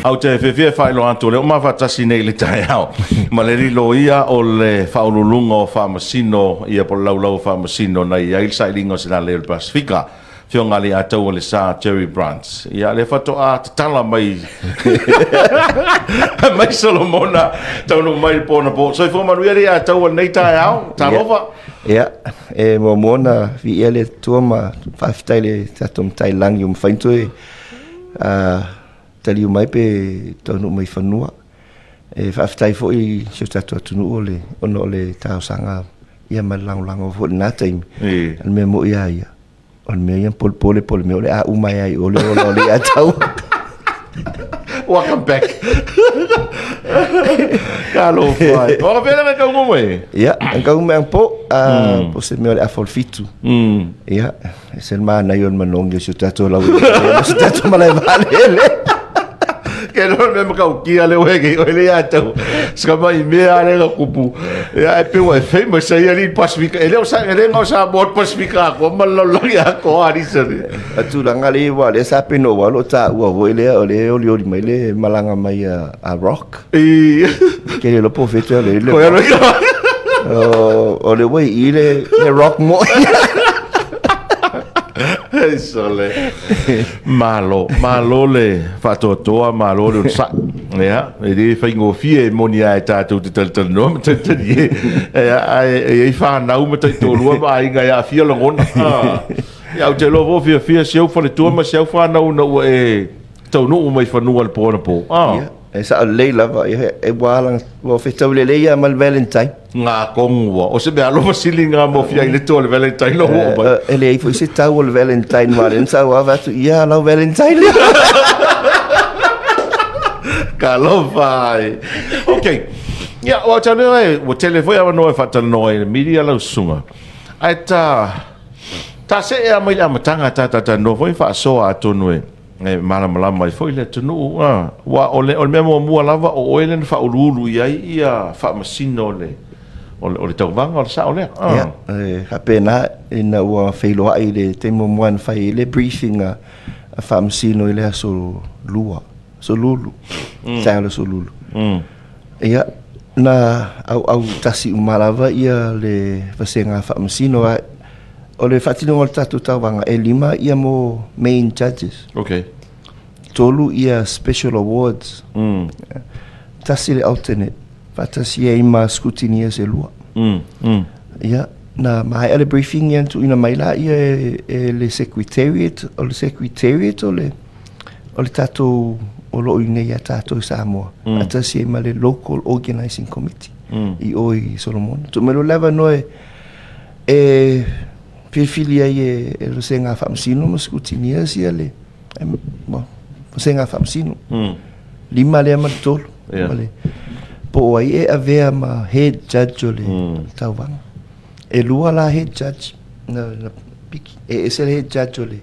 Ou te fiafia e faailoa atu o lea ua ma faatasi nei i le taeao ma le alii loia o le Faauluuluga o Faamasino ia po o le Laulau o Faamasino na i ai le sailiga o se lalei o le Pasefika, Afioga Alaiataua Lesa Jerry Branch. Ia lea faatoa tatala mai mai Solomona taunuu mai le po anapo. Soifua manuia Alaiataua i lenei taeao. Talofa. Ia, e muamua ona viia le Atua ma faafetai i le tatou Matai Lagi ua mafai ona toe taliu mai pe taunuu mai i fanua. E faafetai foi i si o tatou atunuu o le, ona o le talosaga ia ma le lagolago foi i lena taimi. O le mea moni lava ia, o le mea ia na polepole po o le mea o le a uma ai lava i o le ola o Leiataua. Welcome back. Talofa e. O ka pena ka ngongo e. Ia, ka ume ang po, po se mea o le afa o le 7. Ia, e se le manaia o le manogi o si o tatou lau ma si o tatou malae vaalele. Ke no me maka ukia le oe ke oe le ia tau. Ska mai mea le ka kupu. Ia e pe ua e famous ai ali Pasifika. E le o sa e le ngau sa mo Pasifika ko ma lo lo ia ko ali sa. A tulaga le ua le sa pe no wa lo ta ua voi le o le oli oli mai le malanga mai a rock. I Ke le lo po fetu le le. Ko ia lo. O le ua i le rock mo. Ei sole. Malo, malo le faatoatoa, malo le onosai. Ia, e le faigofie e moni lava e tatou te talatalanoa ma talitalie. Ia, ae e i ai fanau ma taitoalua ma aiga e aafia lagona. Ah. Ia, ou te iloa foi o fiafia si ou faletua ma si au fanau ina ua e taunuu mai fanua i le po anapo. Ah. Ia, e sao lelei lava, ia, e ua ala, ua fetau lelei lava ma le Valentine. Ngā kongua. O se mea alofa sili ngā mo fia i le toa le Valentine lo oo mai. E leai foi se tau o le Valentine ma le sa ua atu ia lau Valentine lea. Talofa ai. Ok. Ia, ua tau lea e, ua tele foi avanoa e faatalanoa ai i le media lau susuga. Ae ta, ta see lava mai le amataga ta talatalanoa foi faasoa atonu e, e malamalama ai foi le atunuu. Aua o le, o le mea muamua lava o oe lea na faauluulu i ai ia faamasino o le, o le, o le tauvaga, o le sao lea. Ia, e faapena ina ua feiloai i le taimi muamua na fai ai le briefing a, a faamasino i le aso Lua, aso Lulu, taeao le aso Lulu. Ia, na auau tasi uma lava ia le vasega faamasino, a o le faatinoga o le tatou tauvaga, e 5 ia mo main judges. Okay. 3 ia special awards. 1 le alternate, faatasi ai ma scrutineers e 2. Ia, na maea le briefing ia na tuuina mai la ia e le secretariat, o le secretariat o le o le tatou o lo o i nei ia tatou i Samoa, faatasi ai ma le local organising committee i o i Solomona. Tuu mai loa le avanoa e e filifili ai e e le vasega faamasino ma scrutineers ia le vasega faamasino. 5 lea ma le 3. Yeah. Ma le, po o ai e avea ma head judge o le tauvaga. E 2 la head judge na, na piki. E ese le head judge o le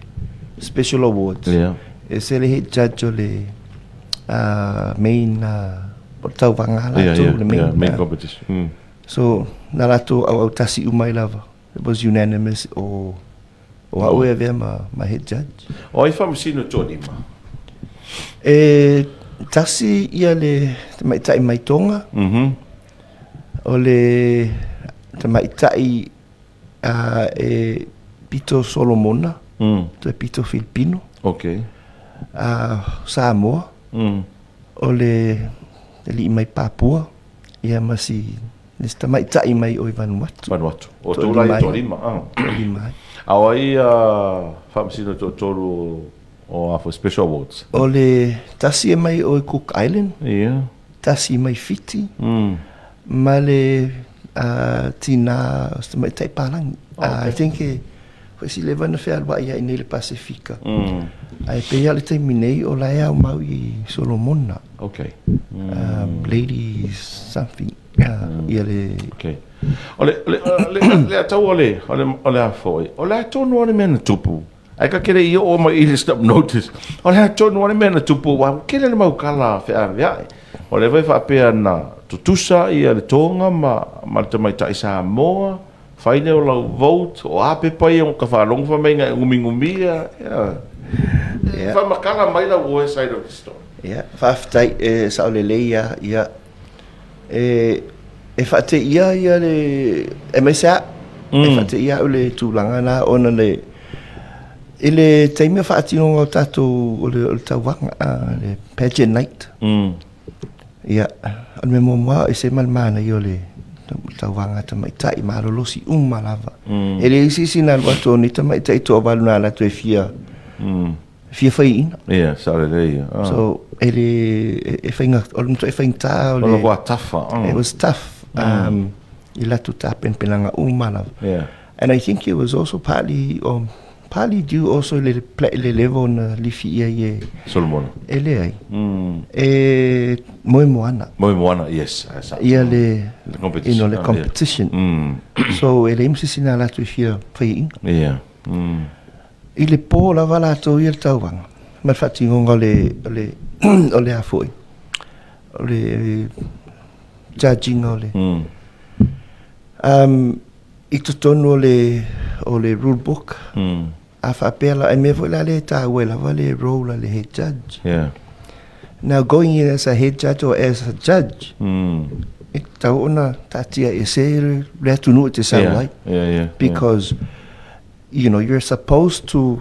special awards. Yeah. Ese le head judge o le main o le tauvaga Yeah, latou, yeah, le main, yeah, main competition. So, na latou auautasi uma ai lava. It was unanimous o, o au e avea ma, ma head judge. O ai faamasino toalima? E tasi ia le tamaitai mai Tonga. O le tamaitai e pito Solomona, toe pito Filipino. Okay. Samoa. O le alii mai Papua, ia ma si le si tamaitai mai o i Vanuatu. Vanuatu. O tou la ia toalima. Toalima ai. A o ai faamasino toatolu o a foi Special Awards? O le tasi e mai o i Cook Island. Ia. Tasi mai Fiti. Ma le tina o si tamaitai Palangi. I think e Foi si leva na fealuai ai i nei le Pasefika. Ae pei lava o le taimi nei o la e aumau i Solomona. Okay. Lady something. Ia le... Okay. O le, le, le, le atau o le, o le, o le a foi, o le a tonu o le mea na tupu. Ae ka kele i oo mai i le stop notice. O le a tonu o le mea na tupu, wa kele le mau kala feaveae. O le vai faapea na tutusa ia le Tonga ma, ma le tamaitai Samoa, Fai lea o lau vote, o a pepa ia ka faalogo fai mai na e ngumingumi ia. Yeah. Whamakala mai lau oe side of the story. Ia, faafetai, e sao lelei lava, ia. E, e faateia ia le, aemaise au, e faateia au i le tulaga lena ona le, i le taimi o faatinoga o tatou, o le, o le tauvaga, le pageant night. Ia, o le mea muamua, e ese ma le manaia o le tauvaga a tamaitai, malolosi uma lava. E leai se isi na alu atu o ni tamaitai toavalu na alu atu e fia, fia faiaina. Ia, sao lelei ia. Ah. So, e le, e faiga, o le matuai faigata o le... O le tough. Oh. It was tough. I latou tapenapenaga uma lava. Yeah. And I think it was also partly, partly due also i le, le level na lifi ia i e... Solomona. E leai. E moemoana. Moemoana, yes. Ia le, le competition. You know, le competition. Yeah. So, e leai ma se isi na latou i fia faiaina. Yeah. I le po lava latou ia le tauvaga ma le faatinoga o le, o le, o le a foi, o le judging o le, i totonu o le, o le rule book, a faapea la, e mea foi la lea e taua ai lava le role a le head judge. Yeah. Now going in as a head judge or as a judge, e tatau ona taatia ese le atunuu e te sau ai. Yeah, yeah, yeah. Because you know, you're supposed to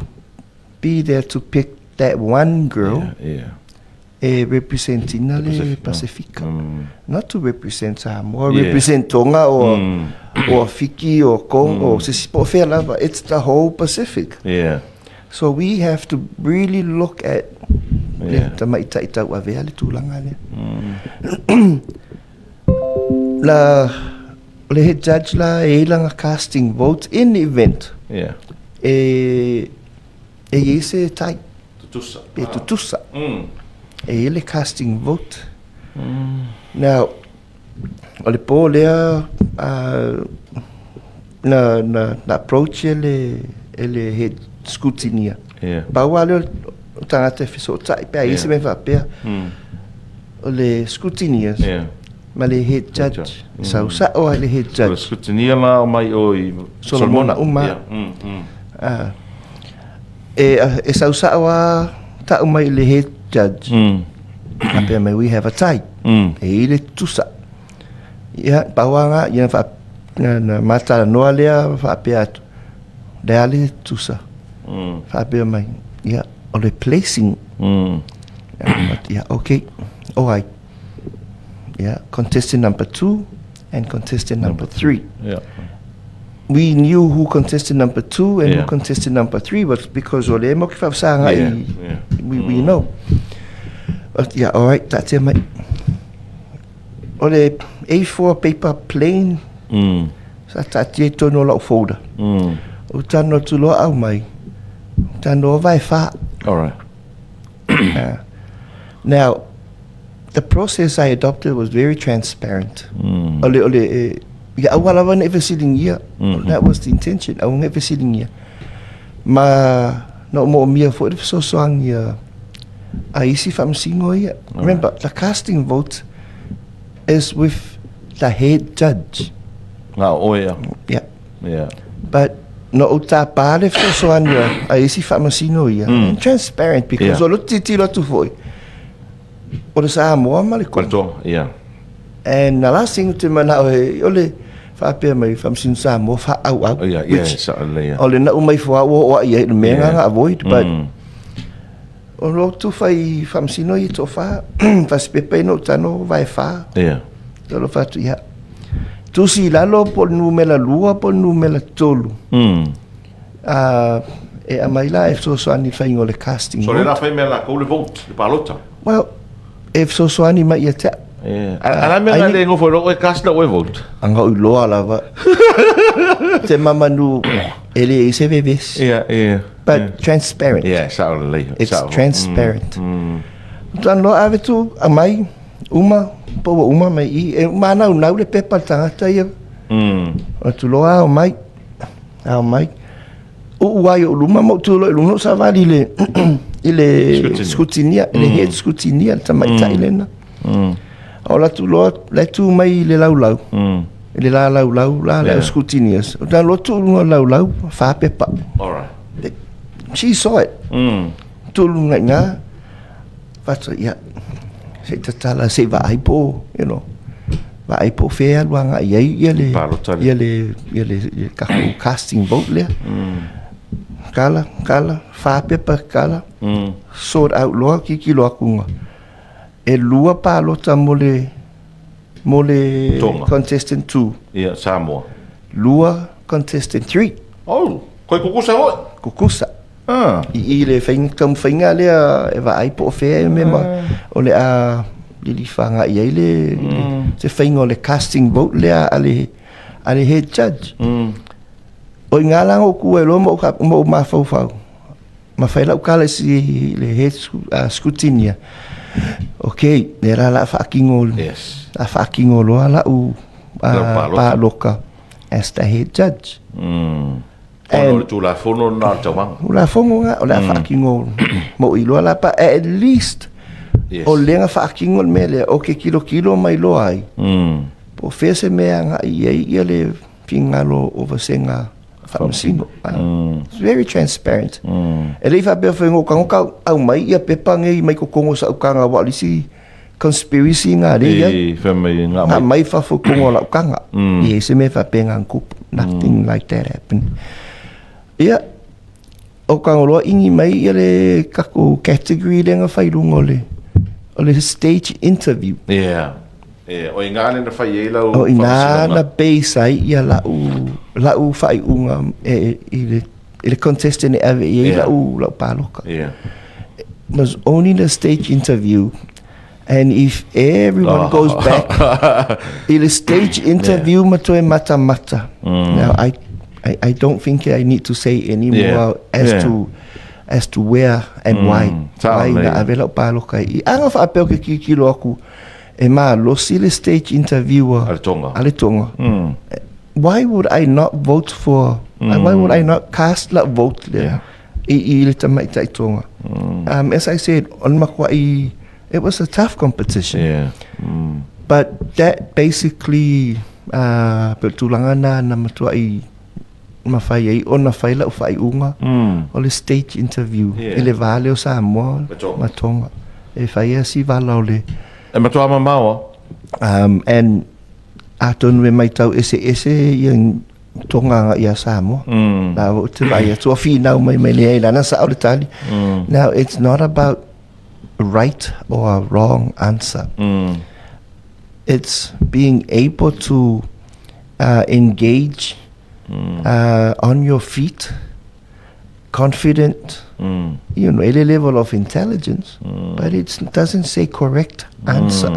be there to pick that one girl e represent-ina le Pasifika. Not to represent Samoa, represent Tonga or, or Fiki or Kong or se isi po o fea lava. It's the whole Pacific. So we have to really look at le tamaitai tauavea le tulaga lea. La, o le head judge la e i ai lana casting vote in the event e e i ai se tie. Tutusa. Pe tutusa. E i ai le casting vote. Now, o le po lea na, na, na approach e le, e le head scrutineer. Pau lava lea o tagata e fesootai pe a i ai se mea faapea. O le scrutineers ma le head judge. Sau sao lava i le head judge. O le scrutineer la o mai o i Solomona uma. E sau sao lava tau mai i le head judge. Faapea mai, we have a tie. E i ai le tutusa. Ia, pau lava lena, ia na matalanoa lea faapea atu, o le a le tutusa? Faapea mai, ia, o le placing. Ia, okay, alright. Ia, contestant number 2 and contestant number 3. We knew who contestant number 2 and who contestant number 3 was because o lea e matou ke faafesagai, we know. But ia, alright, taatia mai. O le A4 paper plain, sa taatia i totonu o lau folder. Ou talanoa atu loa aumai, talanoa vae fa. Alright. Now, the process I adopted was very transparent. O le, o le, e, ia aua lava ne i fesiligia. That was the intention, aua ne i fesiligia. Ma na ou moomia foi le fesoasoani a, a isi faamasino ia. Remember, the casting vote is with the head judge. Na o oe ia. Yeah. Yeah. But na ou tāpā le fesoasoani a isi faamasino ia. And transparent because o le tilotilo atu foi, o le Samoa ma le Tonga. Ma le Tonga, yeah. And the last thing ou te manao e, o le faapea mai faamasino Samoa faaauau. Oh, yeah, yeah, which certainly, yeah. o le nau mai fua ua oo ai i ai le mea Yeah. nga avoid, but o lo tu fai faamasino ia toafa, fasipepa ina ou tano vae fa. Yeah. Talo fatu, ia. Tusi i lalo po o le numera lua po o le numera tolu. E aumai la e fesoasoani i le faiga o le casting So le vote. la fai mea lakou le vote, le palota. Well, e fesoasoani mai ia te au. Yeah. A la mea le nofo i loo e cast lau e vote. Anga ou iloa lava. Te mamanu e le i se vevesi. Yeah, yeah. But yeah. transparent. Yeah, sao lelei. It's Sao. transparent. Tuan loa ave tu aumai uma po ua uma mai i e manaunau le pepa le tagata ia. Atu loa ao mai. Ao mai. Uu ai o luma ma ou tu loa i luga ou savali i le i le scrutineer, i le head scrutineer le tamaitai lena. O atu loa la e tu mai i le laulau. I le la laulau la le scrutineers. O tana loa tuu i luga o le laulau, fa pepa. Alright. She saw it. Tu luga i ina, fatu, ia. Se i tatala se i vaai po o, you know, vaai po o fea e alu agai i ai ia le, Palota lea. ia le, ia le, ia le tatou casting vote lea. Kala, kala, fa pepa kala, sort out loa, kikilo atu e lua palota mo le, mo le Tonga. contestant 2. Ia, Samoa. Lua contestant 3. Oh, koe kukusa hoi. Kukusa. Ah. I le faiga taumafaiga lea e vaai po o fea e mea ma o le a lilifa agai ai le, le se faiga o le casting vote lea a le, a le head judge. O i ngā la na ou tu ai loa ma ou, ma ou mafaufau ma fai lau tala i si le head scrutineer. Okay, lea la o le a faatino, a faatino loa lau Lau palota. Paloka as the head judge. Ona o le Tulafono lena o le tauvaga. Tulafono lena, o le a faatino ma ou iloa la pa, at least o lea na faatino le mea lea, o ke kilokilo mai loa ai, po o fea se mea e agai i ai ia le finagalo o vasega faamasino. It's very transparent. E le i faapea foi na ou tago tau aumai ia pepa nei mai totonu o sau taga aua o le isi conspiracy na lea i ai. I fai mai nga Nga mai. Mai fafo i totonu o lau taga. E leai se mea faapena na tupu. Nothing like that happened. Ia, o tago loa ini mai ia le tatou category lea na fai i luga o le, o le stage interview. Yeah. Yeah. O i ngā lea na fai ai lau O ina faamasinoga. na base ai ia lau, lau faaiuga e, i le, i le contestant e ave i ai lau, lau paloka. Was only the stage interview. And if everyone goes back i le stage interview ma toe matamata. Now, I don't think I need to say any more as to as to where and why. Sao Why lelei. na ave lau paloka i. A na faapea ou te tilotilo atu e malosi le stage interviewer A le Tonga. A le Tonga. Why would I not vote for, why would I not cast lau vote lea i le tamaitai Tonga? As I said, o le matuai, it was a tough competition. But that basically, pei o le tulaga lena na matuai mafai ai ona fai lau faaiuga o le stage interview i le va lea o Samoa Ma Tonga. Ma Tonga. E fai lava si vala o le E matua mamao a. And atonu e matau eseese ia Tonga agai ia Samoa. La ua ou te vaai atu ua finau mai mai leai lana sao le tali. Now it's not about right or a wrong answer. It's being able to engage on your feet, confident, you know, at a level of intelligence, but it doesn't say correct answer.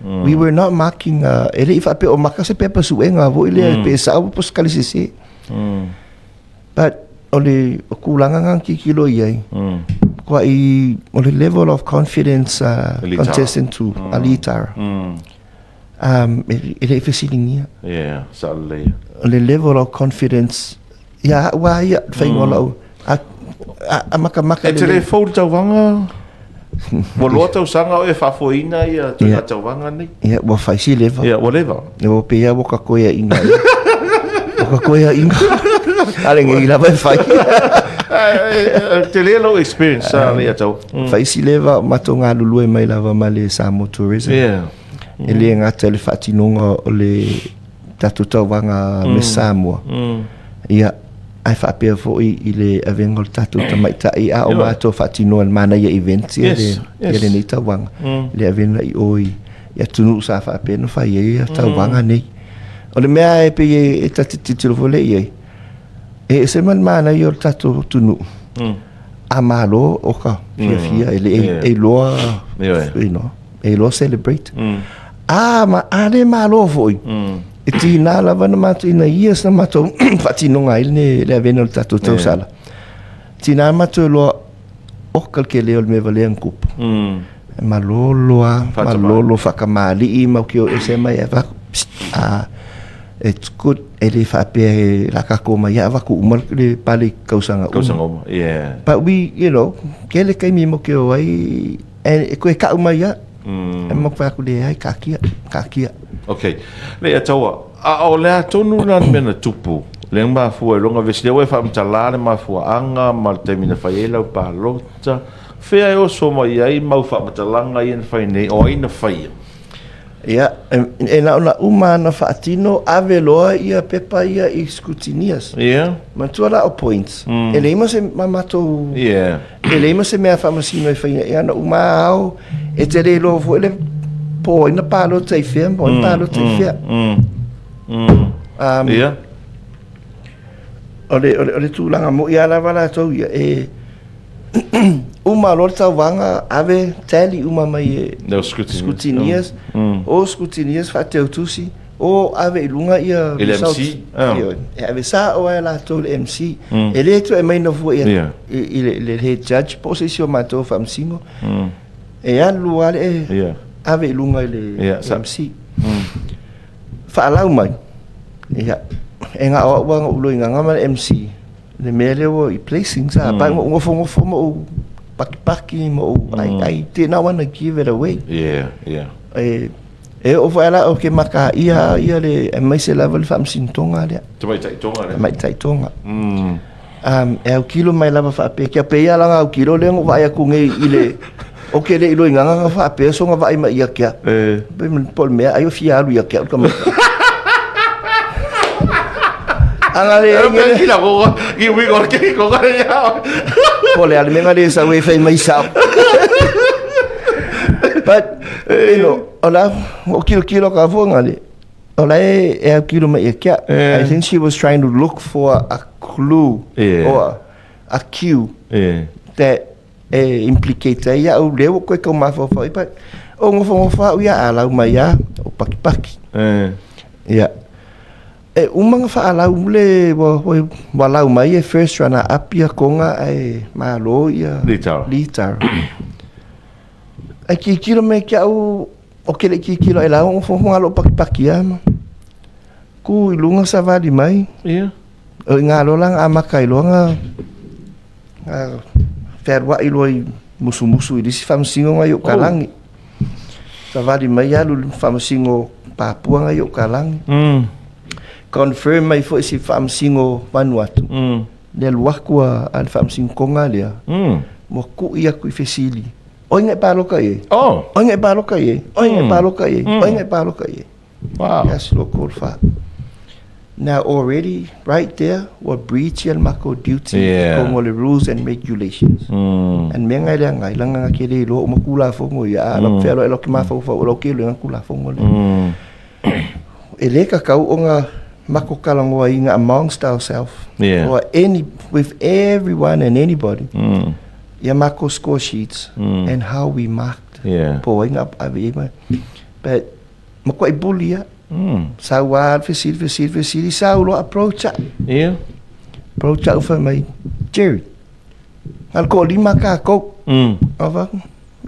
We were not marking, e le i faapea o maka se pepa suega foi lea pe sao po se kali sese. But o le o kulaga na tilotilo i ai, kwa i o le level of confidence Alitara. Contestant to alitara. E le i fesiligia. Yeah, sao lelei. O le level of confidence ia au lava ia le faiga o lau a makamaka E te lelei. le fou le tauvaga. Ua loa tausaga o e faafoeina ia ituaiga tauvaga nei. Ia, ua fai si leva. Ia, ua leva. Ua pei lava ua takoeaʻiga ia. Ua takoeaʻiga. A le nei lava e fai. Tele lau experience sa le ia tau. Fai si leva o matou galulue mai lava ma le Samoa Tourism. E le gata i le faatinoga o le tatou tauvaga Miss Samoa. Ia, ae faapea foi i le avega o le tatou tamaitai a o matou faatinoa i le manaia event ia le, ia lenei tauvaga. Le avega i o i atunuu sa faapea ona fai ai ia tauvaga nei. O le mea e pei e ta te tilotilo foi lea i ai, e ese ma le manaia o le tatou atunuu. A malo o ka fiafia e le e iloa, you know, e iloa celebrate. A ma a le malo foi. E tiga lava na matou ina ia sa matou faatinoga ai le le avega o le tatou tausala. Tiga matou iloa oka le tele o le mea valea na tupu. E malolo lava, malolo faakamali'i ma ke o ese mai e avatu. Psst, ah, it's good e le faapea e la tatou omai lava avatu uma le pale i tausaga uma. Tausaga uma, yeah. But we, you know, tele taimi mo ke o ai, e koe ka'u mai lava. E mo fai atu leai, taatia, taatia. Ok. Leiataua, a o le a tonu la le mea na tupu, lea na mafua ai loa ona vesi, lea ua e faamatala le mafuaaga ma le taimi na fai ai lau palota, Fea e oso mai ai mau faamatalaga ia na fai nei, o ai na faia? Ia, e na ona uma lava ona faatino, ave loa ia pepa ia i scrutineers. Ia. Manatua la o points, e leai ma se ma matou, Ia. e leai ma se mea faamasino e faia, ia na uma lava ao, e te le iloa foi le po o ai na palota i fea ma o ai na palota i fea. Ia. O le, o le, o le tulaga moi lava lava latou ia, e uma loa le tauvaga, ave tally uma mai e No scrutineers. scrutineers, o scrutineers faateutusi, o ave i luga ia I le results. MC, ah. Ioe, e ave sao lava e latou i le MC. E le toe aumaina fua ia i le head judge po o se isi o matou faamasino. E alu lava le ave i luga i le MC. Faalau mai, ia, e na o au lava na ou loigaga ma le MC, le mea lea ua i placings a, but na ou nofonofo ma ou pakipaki ma ou, I did not want to give it away. Yeah, yeah. E, e oo foi la o ke makaia ia le, aemaise lava le faamasinotoga lea. Tamaitai tonga lea. Tamaitai tonga. E autilo mai lava faapea, kia pei lava na autilo lea na ou vaai atu nei i le, ou te le i loigaga na faapea soona vaai mai ia te au. Po o le mea ai o fia alu ia te au le tamaiti. Ana le ai nge. Kila ko ki wi ko ki ko ka ya. Po o le a le mea na le sau e fai mai sao. But, you know, o la, o kilokilo ka fua le. O la e e autilo mai ia te au. I think she was trying to look for a clue or a cue that e implicate ai au lea ua koe tau mafaufau ai but o nofonofo au ia a lau mai a o pakipaki. Ia. E uma na faalau le ua, ua, ua lau mai e first runner up ia Konga ae malo ia Litara. Litara. Ae tilotilo mai ke au o ke le tilotilo ai la o nofonofo lo pakipaki a ma. Ku i luga savali mai. Ia. O i ngā lola nga amaka i loa nga nga fealuai loa i musumusu i le isi faamasinoga i Okalagi. Savali mai alu i le faamasino Papua nga i Okalagi. Confirm mai foi si faamasino Vanuatu. Le alu atu a le faamasinotoga lea. Ua kui atu i fesili. O ai nga e paloka i ai? O ai nga e paloka i ai? O ai nga e paloka i ai? O ai nga e paloka i ai? Wow. Yes, lo call fa. Now already right there ua breach ia le makou duty i totonu o le rules and regulations. And mea nga e leaga ai, leaga ke le iloa uma Tulafono ia, a lau fealoai lau ke mafaufau o lau ke iloa Tulafono lea. E le tatau ona matou talanoaina amongst ourselves or any with everyone and anybody ia matou score sheets and how we marked po o ai na ave i ai ma but Matuai bully ia. Sau lava le fesili, fesili, fesili, sau loa approach au. Ia. Approach au fai mai, Jerry, na o le toalima tatou. Ou fai atu,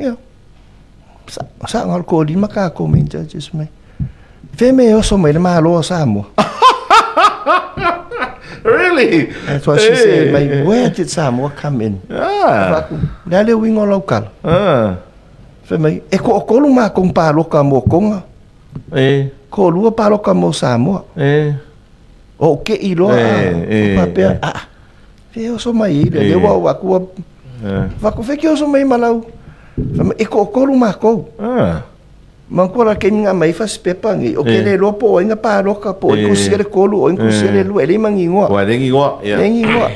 ia, sa, sa na o le toalima tatou main judges mai. Fea mea e oso mai le Malo o Samoa? Really? That's what she said, mai, where did Samoa come in? Ou fai atu, o le a le uiga o lau tala? Fai mai, e toatolu matou palota mo Tonga. E. Toalua palota mo Samoa. E. O ou te i loa, E, e, faapea, e. a, fea e oso mai ai, lea ua ou atu, ua, fai atu, fea ke oso mai ma lau, fai mai, e toatolu matou. Manatua la le taimi na aumai ai fasipepa nei, ou te le iloa po o ai na palota, po o ai kusia le tolu, o ai na kusia le lua, e leai ma ni igoa. Ua leai ni igoa, ia. Leai ni igoa.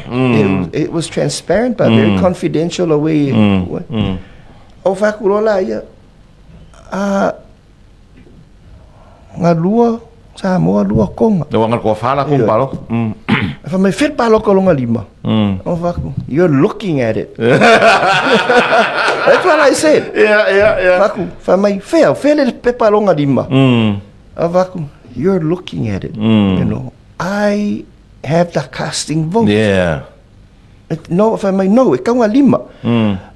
It was transparent but very confidential a way e tuu ai. Ou fai atu loa laia, a, na lua Samoa, lua Tonga. Ua na toafa latou ma palota. Fai mai, fea le palota lona lima? Ou fai atu, you're looking at it. That's what I said. Yeah. Fai atu, fai mai, fea, fea le pepa lona lima? Ou fai atu, you're looking at it. You know, I have the casting vote. No, fai mai, no, e kau nga lima.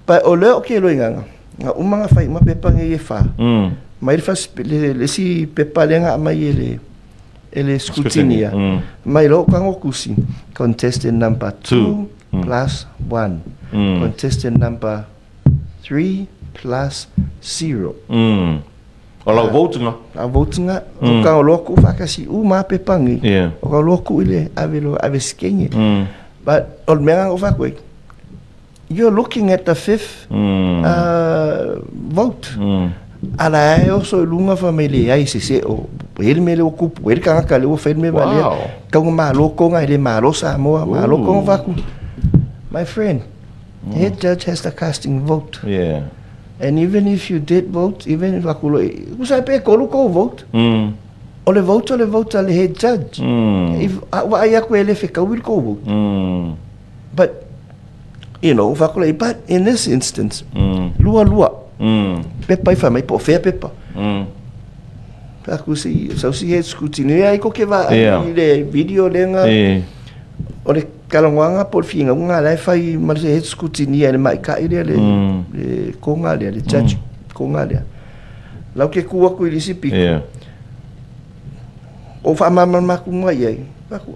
But o lea o ke loigaga, na uma na fai uma pepa nei e fa. Mai le fas, le, le isi pepa lea na aumai e le, e le scrutineer. Mai loa o kago kusi, contestant number 2 plus 1. Contestant number 3 plus 0. O lau vote nga. Lau vote nga, o kago loa ku faakasi uma lava pepa nei. O kago loa ku i le ave loa ave sikenge. But o le mea na ou fai atu ai, You're looking at the fifth vote. A la e oso i luga fai mai leai se se o e le mea lea ua tupu, e le tagata lea ua fai le mea valea. Wow. Tau na malo Tonga e le malo Samoa, malo Tonga vaku. My friend, head judge has the casting vote. Yeah. And even if you did vote, even if aku loa, tusa ai pe tolu kou vote. O le vote o le vote a le head judge. If a vaai aku e le fetaui le kou vote. But you know, whakulei, but in this instance, lua lua, pepa i whai mai, po o whea pepa. Aku si, sau si he scrutiny, ai ko ke wa Yeah. i le video le nga, E. o le kalongoanga po o le whiinga unga la e whai ma le head scrutiny le mai ka i le, le, le konga lea, le judge konga lea. Lau ke ku aku i le isi piko, Yeah. o whaamāmama aku mai ai, aku,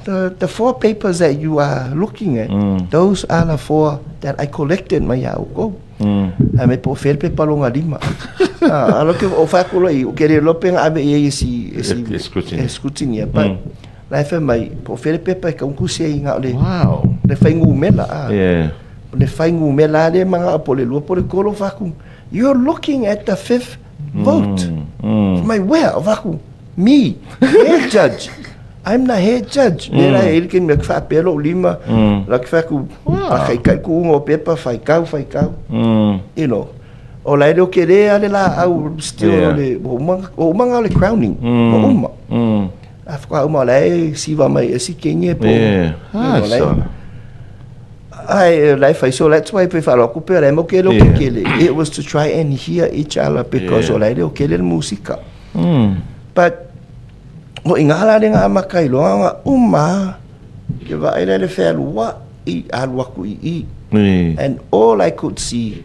the four papers that you are looking at, those are the four that I collected mai ia oukou. Ae mai po o fea le pepa longa lima. Ah, alo ke o whaku loa i, o ke le lope nga ave i ai e si, e si, E scrutiny. e scrutiny, but la e whai mai, po o fea le pepa e kaunku se i nga o le, Wow. le whaingu mela, ah. Yeah. Le whaingu mela le manga o po le lua po le kolo whaku. You're looking at the fifth vote. Mai where? O whaku, me, head judge. I'm the head judge. Le la e ke me whaapea lou lima. La ke whaku, whakai kai ku unga o pepa, whai kau, whai kau. You know. O la e leo ke le ale la au still Yeah. o le, o umanga, o umanga o le crowning. O uma. A whaka uma o la e siva mai e si kenge po. Yeah. You Ah, know, la e- so. Ai, life I so that's why pe whalo ku pe mo ke lo Yeah. ke le. It was to try and hear each other because Yeah. o la le o ke le musika. But o inga la le nga makai lo nga uma ke va ile le felua i alu aku i i. E. And all I could see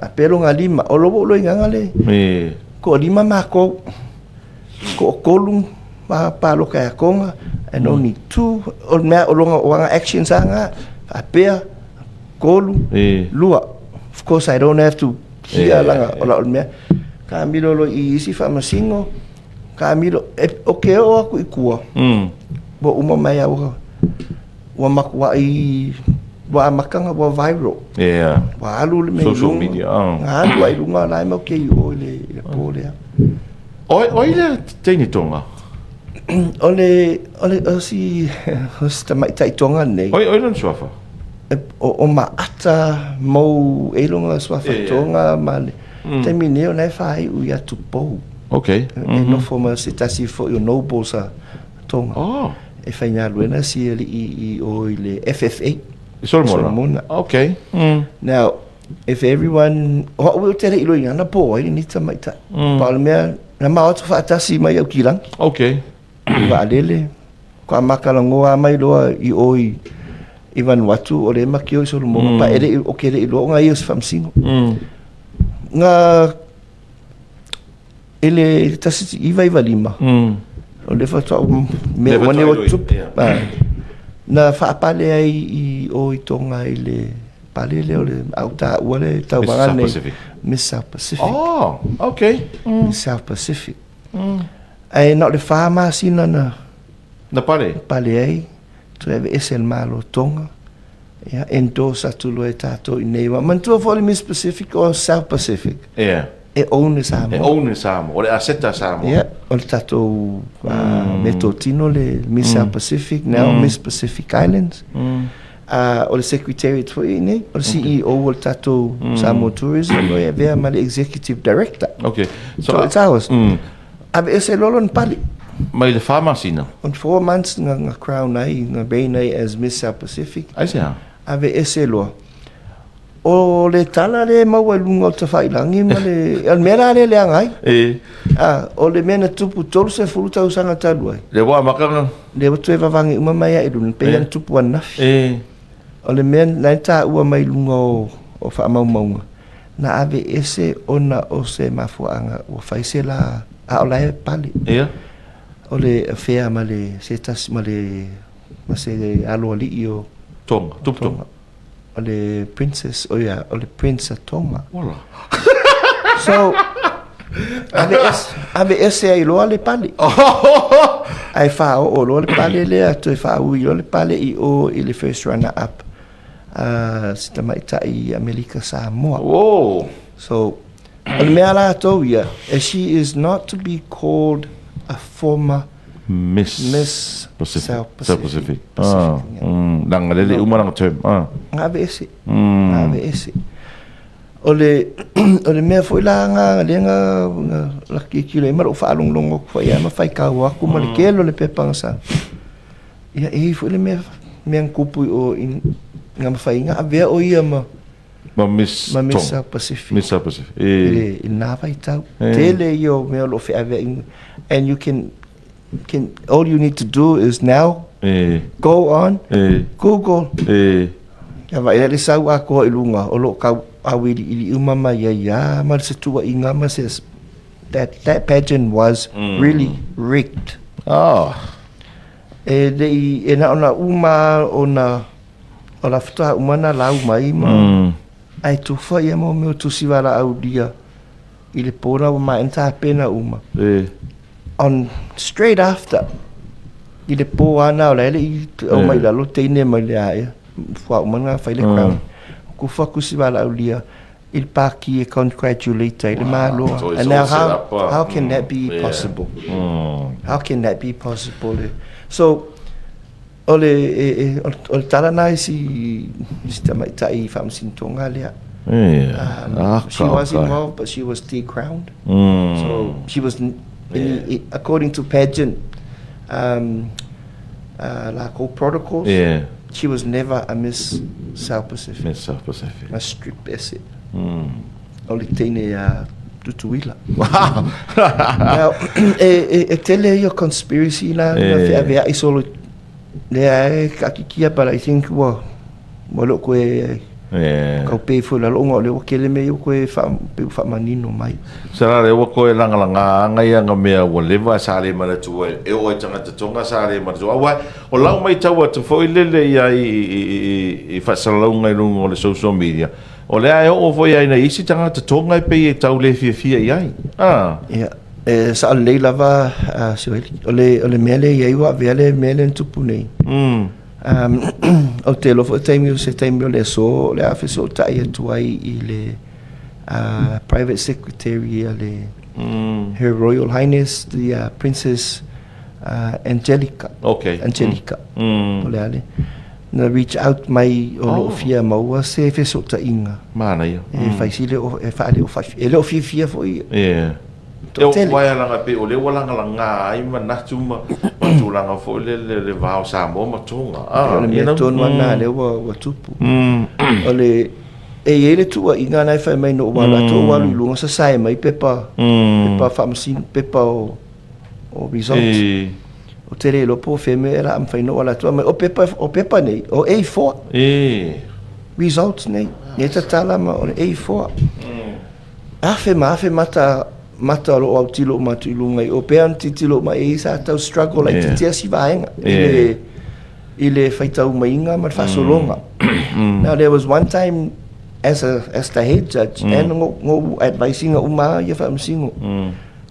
a pelo nga lima o lo lo inga le E. ko lima mako ko kolu ma palo ka konga and only two o mea o longa o anga actions anga a pea kolu E. lua. Of course I don't have to hear Yeah, langa yeah. o la o le mea ka milo lo i isi whamasingo ka milo e, o ke o aku i kua bo uma mai au ua makua i ua makanga ua viral Yeah. ua alu le mea i Social luga. media, oh. Nga alu ai lunga la e mau ke i o i le, i le pō lea. Oi, oi le teine tonga. O le, o le, o si, o si tamaitai tonga nei. Oi, oi lona suafa. E, o, o maata mau e longa suafa Yeah, yeah. tonga ma le. Taimi nei o la e whai ui atu pou. Okay. E nofo ma se tasi fo i o nobles a tonga. Oh. E whai ngā luena si ali i, i o i le FFA. Solomona. Solomona. Okay. Now, if everyone, o au te rei loi ngana po, ai ni tamaitai. Pa o le mea, na maoto whaatasi mai au ki langi. Okay. I waalele, ko a makalangoa mai loa i o i, i Vanuatu, o le maki o i Solomona, pa ere, o ke rei loa, o ngā ia o se whamsingo. Ngā, ele tasi iva iva lima, o le whatua, me Le whatoa wane i o roi, tupu. yeah. Ah. Na whaapale ai i o i tonga i le pale le o le au tā ua le tau Miss vanga South nei. Pacific. Miss South Pacific. Oh, okay. Miss South Pacific. Ai na o le wha masina na Na pale. pale ai, tu eve ese le malo tonga. Ia, endorse atu loa e tātou i nei wa. Mantua fo le Miss Pacific o South Pacific. Yeah. E own e Samoa. E own e Samoa. O le aseta Samoa. Ia, o le tātou metotino le Miss South Pacific, now Miss Pacific Islands. O le Secretariat foi i nei, o le CEO o le tātou Samoa Tourism, o e avea ma le Executive Director. Okay. So, it's ours. Ave ese lolo ni pale. Mai le wha masina. On 4 months nga, nga crown ai, nga reign ai as Miss South Pacific. Ai se ha? Ave ese loa. O le tala le maua i lunga o te whailangi ma le... O le mea la le leanga ai. E. Ah, o le mea na tupu tolu se fulu tausaga talu ai. Le wā makanga. Le watu e vavangi uma mai a i luna, pe Eh. ia na tupu anafi. E. O le mea na tā ua mai lunga o, o whaamaumauga. Na ave ese ona o se mafuaanga ua whai se la a o la e pale. Ia. O le affair ma le se tasi ma le ma se alo ali'i o Tonga. Tupu tonga. Tonga. O le princess, o ia, o le prince a Tonga. Wala. So, ave ese, ave ese ai loa le pale. Oh. Ae faaoo loa le pale lea, toe faaui loa le pale i o i le first runner up a si tamaitai Amelika Samoa. Oh. So, o le mea latou ia, she is not to be called a former Miss, Miss Pacific. South South Pacific. Pacific. Ah, Pacific, leaga lele uma lana term. Ah. Ga aveese. Ga aveese. O le, o le mea foi la nga lea nga, nga la tilotilo ai ma lou faalogologo atu foi lava ma faitau atu ma le tele o le pepa na sau. Ia e i ai foi le mea, mea na tupu i o i na mafai ai ona avea o ia ma Ma Miss ma Miss Tonga. South Pacific. Miss South Pacific. I le, i lena vaitau. Tele ia o mea o lo o feaveaiga. And you can, can, all you need to do is now go on Google. Ia vaai la le sau atoa i luga o lo o tau auiliili uma mai ai lava ma se tuuaiga ma se that, that pageant was really rigged. Oh. E le i, e na ona uma ona o la faatoa uma ona lau mai ma ae tufa ia mau mea o tusi valaaulia i le po na ua maea ona tapena uma. On straight after i le po lava na o la e le i aumai i lalo teine mai le a ea fua uma na fai le crown. Tufa tusi valaaulia i le paki e congratulate ai le Malo. So it's And now all set how, up, ah. how can that be possible? How can that be possible? So, o le, e, e, o le tala na i si, si tamaitai faamasino Tonga lea. She was involved, but she was decrowned. So she was, in, according to pageant lakou protocols, she was never a Miss South Pacific. Miss South Pacific. Na strip ese. O le teine a Tutuila. Now, e, e, e tele ia conspiracy na, na feaveai solo lea e kaakikia, but I think ua, ua le o koe kaupe foi i lalo ona o lea ua tele mea ia ua koe wha, pe ua faamanino mai. Sala le ua koe lagalaga aga ia nga mea ua leva sa le manatu ai e oo ai tagata Tonga sa le manatu aua o lau maitau atu foi lele ia i faasalalauga i luga o le social media o lea e oo foi ai nai isi tagata Tonga e pei e tau le fiafia i ai a. Ia, e sao lelei lava a Sueli, o le, o le mea lea e i ai ua avea le mea lea na tupu nei. Ou te iloa foi o taimi o se taimi o le aso o le a fesootai atu ai i le private secretary a le Her Royal Highness the Princess Angelica. Angelica. Po o le a le. Na reach out mai o lo o fia maua se fesootaiga. Manaia. E fai si le o e faale o e le o fiafia foi ia. Toatele. E aua leaga pei o lea ua lagalaga ai manatu ma tulaga foi lele le va o Samoa ma Tonga. O le mea tonu lava lena lea ua tupu. O le, e i ai le tuuaiga lena e fai mai na ou alu atu ou alu i luga sasae mai pepa, pepa faamasino, pepa o results. Ou te le iloa po o fea mea e la mafai ona ou alu atu ai mai o pepa, o pepa nei, o A4. Results nei, nei tatala ma o le A4. Afe ma afe mata mata o loo autilo uma atu i luga i o pea ona tilotilo uma i ai sa tau struggle laitiiti lava si vaega i le i le faitau maiga ma le faasologa. Now there was one time as a as the head judge and no advice ina uma lava ia faamasino.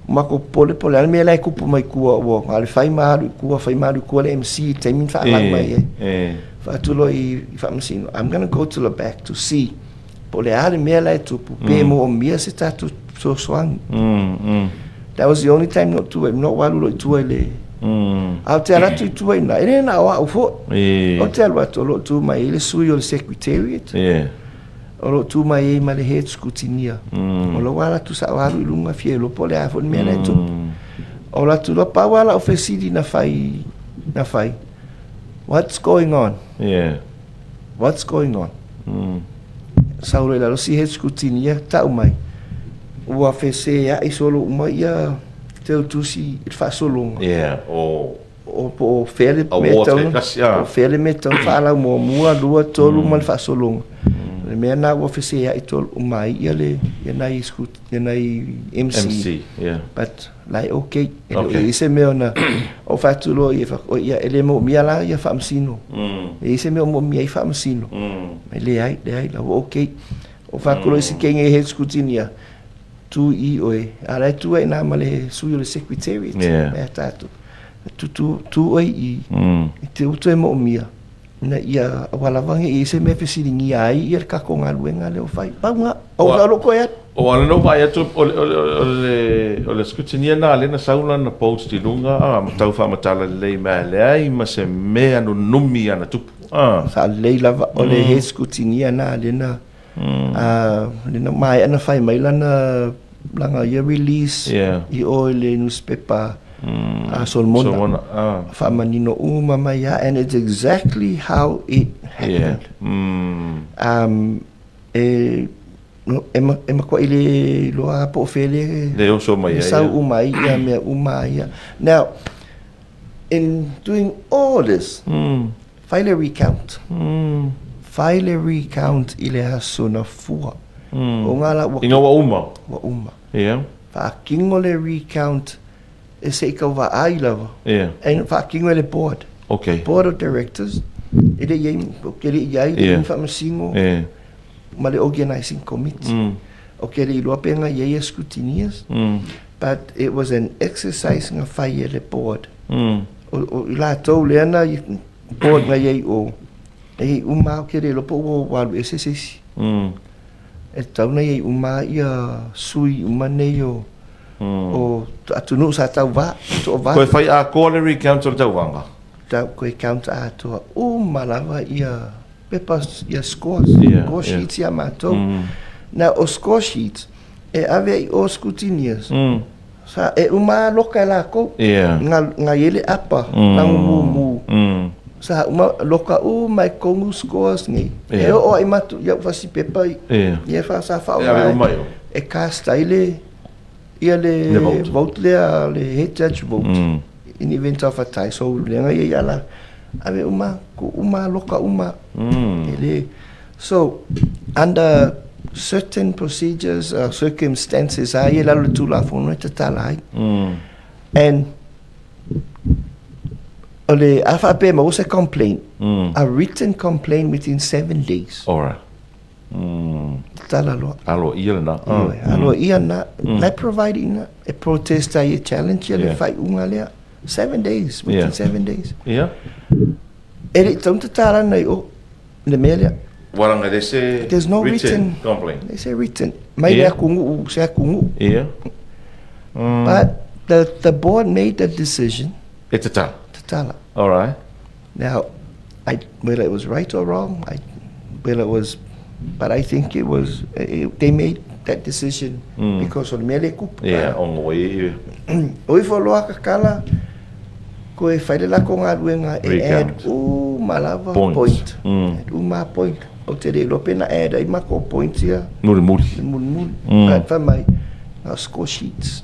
Matou popole po o le a le mea la e tupu mai tua ua na o le fai ma alu i tua fai ma alu i tua le MC i le taimi na faalau mai ai. Fai atu loa i faamasino I'm gonna go to the back to see Po o le a le mea la e tupu, pe moomia se tatou fesoasoani. That was the only time na ou tu ai, na ou alu loa i tua i le... A ou te alu atu i tua i ina, e le na o au foi. Ou te alu atu o lo o tu mai ai le sui o le Secretariat, o lo o tu mai ai ma le Head Scrutineer. O lou ala atu sa ou alu i luga fia iloa po o le a foi le mea la e tupu. O alu atu loa, pau lava lau fesili na fai, na fai, what's going on? What's going on? Sau loa i lalo si head scrutineer, tau mai, ua feseai solo uma ia teutusi i le faasologa. Yeah, o. O po o fea le mea tau, po o fea le mea tau faalau muamua, lua, tolu ma le faasologa. O le mea lena ua feseai tolu uma ai ia le, ia nai scrut, ia nai MC. MC, yeah. But la e okay. E le o i ai se mea ona ou fai atu loa ia, o ia e le moomia la ia faamasino. E i ai se mea o moomia ai faamasino. E leai, leai, la ua okay. Ou fai atu loa i si kenge head scrutineer, tu i oe, a la e tu ai i na ma le sui o le secretariat. Mea tatou. Tu, tu oe i i, te utu e moomia, ina ia aua lava ne i ai se mea e fesiligia ai ia le tatou galuega lea ua fai. Pau na, o na lou toe atu. O ala na ou vaai atu, o le, o le, o le, o le scrutineer na lea na sau lana post i luga, a, ma tau faamatala lelei mai, a leai ma se mea nunumi ana tupu, a. Faalelei lava, o le head scrutineer na lea na, a, lea na maea na fai mai lana, lana ia release i o i le nusipepa a Solomona. Solomona, a. Faamanino uma mai lava, and it's exactly how it happened. Um, e, e, e matuai le iloa lava po o fea le, Le oso mai ai, sau uma ai ia mea uma ia. Now, in doing all this, fai le recount. Fai le recount i le aso na fua. O ngā la ua... Ina ua uma. Ua uma. Ia. Faatino le recount e se i tau vaai lava. Ia. And faatino e le board. Okay. Board of directors, e le i ai, ou te le i ai le faamasino yeah. ma le organizing committee. Ou te le iloa pe na i ai ia scrutineers. But it was an exercise na fai e le board. O, o i latou lea na board na i ai o, e i ai uma ou te le iloa po ua alu ese se isi. E tatau ona i ai uma ia sui uma nei o, o atunuu sa tauva, toava. Toe fai atoa le recount o le tauvaga? Tau, koe count atoa uma lava ia pepa, ia scores, score sheets ia matou. Now, o score sheets, e ave ai i o scrutineers, sa, e uma lava loka e lakou, nga, nga i ai le apa, lago mumu. Sa uma loka uma e tonu scores nei. E oo ai matou i au fasipepa i, ia fa, sa faaaoga e cast ai le, ia le vote lea, le head judge vote in event of a tie. So leaga ia ia la, ave uma, tuu uma, loka uma. E le, so under certain procedures or circumstances a ia i lalo o le Tulafono e tatala ai. And O le, a faapea e maua se complaint, a written complaint within 7 days. Alright. Tatala loa. Aloaia lena. Ioe, aloaia lena. La e provide ina, e protest ai e challenge ia le faaiuga lea. 7 days, within 7 days. E le i tatau ona tatala i o le mea lea. Ua leaga e le se There's no written written, complaint. They say written. Mai le atunuu, se atunuu. But the board made the decision. E tatala. Tatala. Alright. Now, I, whether it was right or wrong, I, whether it was, but I think it was, they made that decision because o le mea lea e tupu. Yeah, ona ua i. O ifo loa kakala, koe fai le lako galuega e add Recount. uma lava Points. point. Add uma point. Ou te le iloa pe na add ai matou points ia. Mulimuli. Mulimuli. But fai mai, na o score sheets.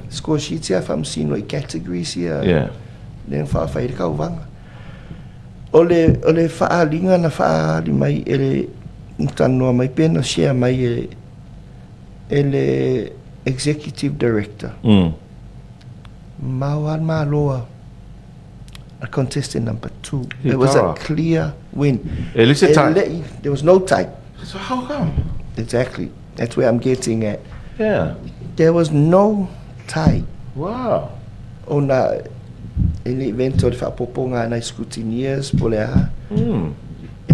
Score sheets ia faamasino i categories ia. Lea na faafai ai le tauvaga. O le, o le faaaliga na faaali mai e le, na talanoa mai pe na share mai e, e le Executive Director. Mamao lava le Malo a a contestant number 2. It was a clear win. E leai se tie. E leai, there was no tie. So how come? Exactly. That's where I'm getting at. There was no tie. Wow. Ona in the event o le faaopoopoga a nai scrutineers po o le a,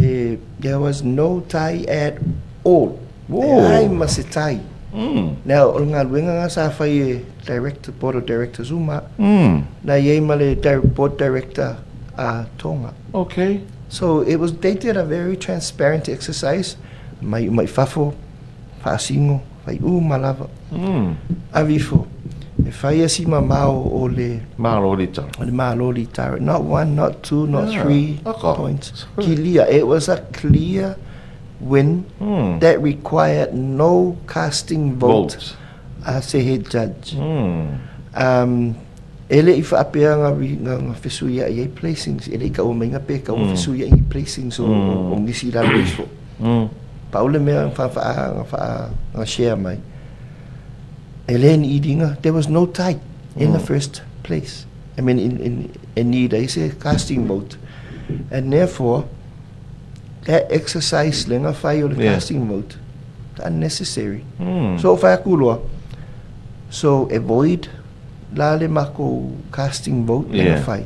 e, there was no tie at all. Whoa. E leai ma se tie. Now, o le galuega lena sa fai e director, board of directors uma, na i ai ma le board director a Tonga. Okay. So it was, they did a very transparent exercise, mai uma i fafo, faasino, fai uma lava. Ave ifo, e fai asi mamao o le Malo litara. O le Malo litara. Not one, not two, not three Aka. points. Kilia, it was a clear win that required no casting vote, Vote. a se head judge. Um, e le i faapea nga, nga, nga fesuia'i ai placings, e le i taua mai nga pe taua fesuia'i ni placings o, o, o nisi i lalo ifo. Pau le mea nga faa, nga faa, nga share mai. E le ni iliga, there was no tie in the first place. I mean, in, e need ai se casting vote. And therefore, that exercise le nga fai o le casting vote, unnecessary. So, fai atu loa. So, e void la le makou casting vote lea na fai,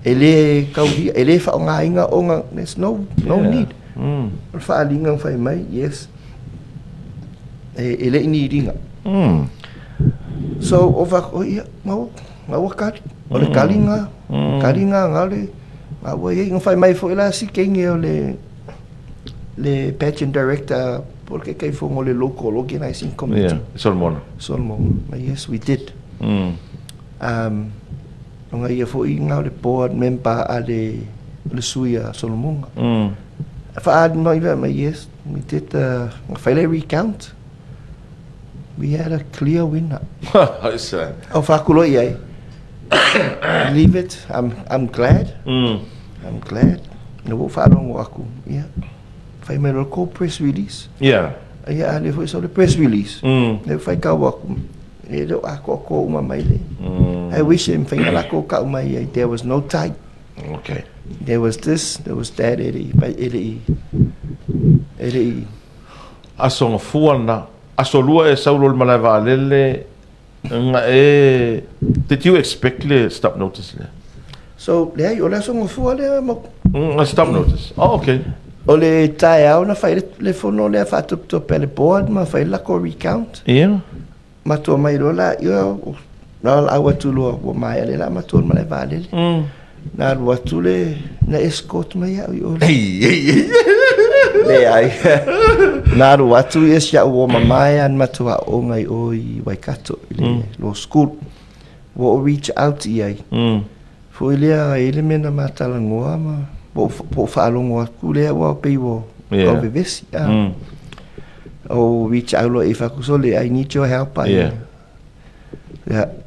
e le kaulia, e le faaaogaina ona, there's no, no need. O le faaaliga na fai mai, yes, e le i need ina. So, o fai atu, oh ia, na ua, na ua kali, o le kali na, kali na, na le, na ua i ai. Na fai mai foi la si teine o le, le pageant director po o le Taitaifono o le local organizing committee. Yeah, Solomona. Solomona. Yes, we did. Ona ia foi na o le board member a le, le sui a Solomona. Faaali mai fai mai, yes, we did the, na fai le recount. We had a clear winner. Excellent. O faaku loa i ai, leave it, I'm glad. I'm glad. Na ua ou faalogo aku, ia, fai mai loa le kou press release. Ia, a lea foi sau le press release. Lea ua faitau aku, e le o atoatoa uma mai le. I wish e mafai ona latou tau mai ai, there was no tie. There was this, there was that, e le i, e le i, e le i. Aso gafua lena. Aso lua e sau loa i le malae vaalele, Nga e, did you expect le stop notice lea? So, leai, o le aso gafua lea ma... Nga stop notice. Oh, okay. O le taeao na fai le, le fono lea faatopetope a le board ma fai le lako recount. Ia. Matua mai loa la, ia, na lau atu loa, ua maea lea la matua le malae vaalele. Na alu atu le, na escort mai au i o le. Leai. Na alu atu ia si au uo mamae a na matou aooga i o i Waikato i le law school. Ua ou reach out i ai. Foi lea e i ai le mea na ma talanoa ma ua ou faalogo atu lea ua pei ua tau vevesi. Ou reach out loa i ai fai atu, sole I need your help. Ia,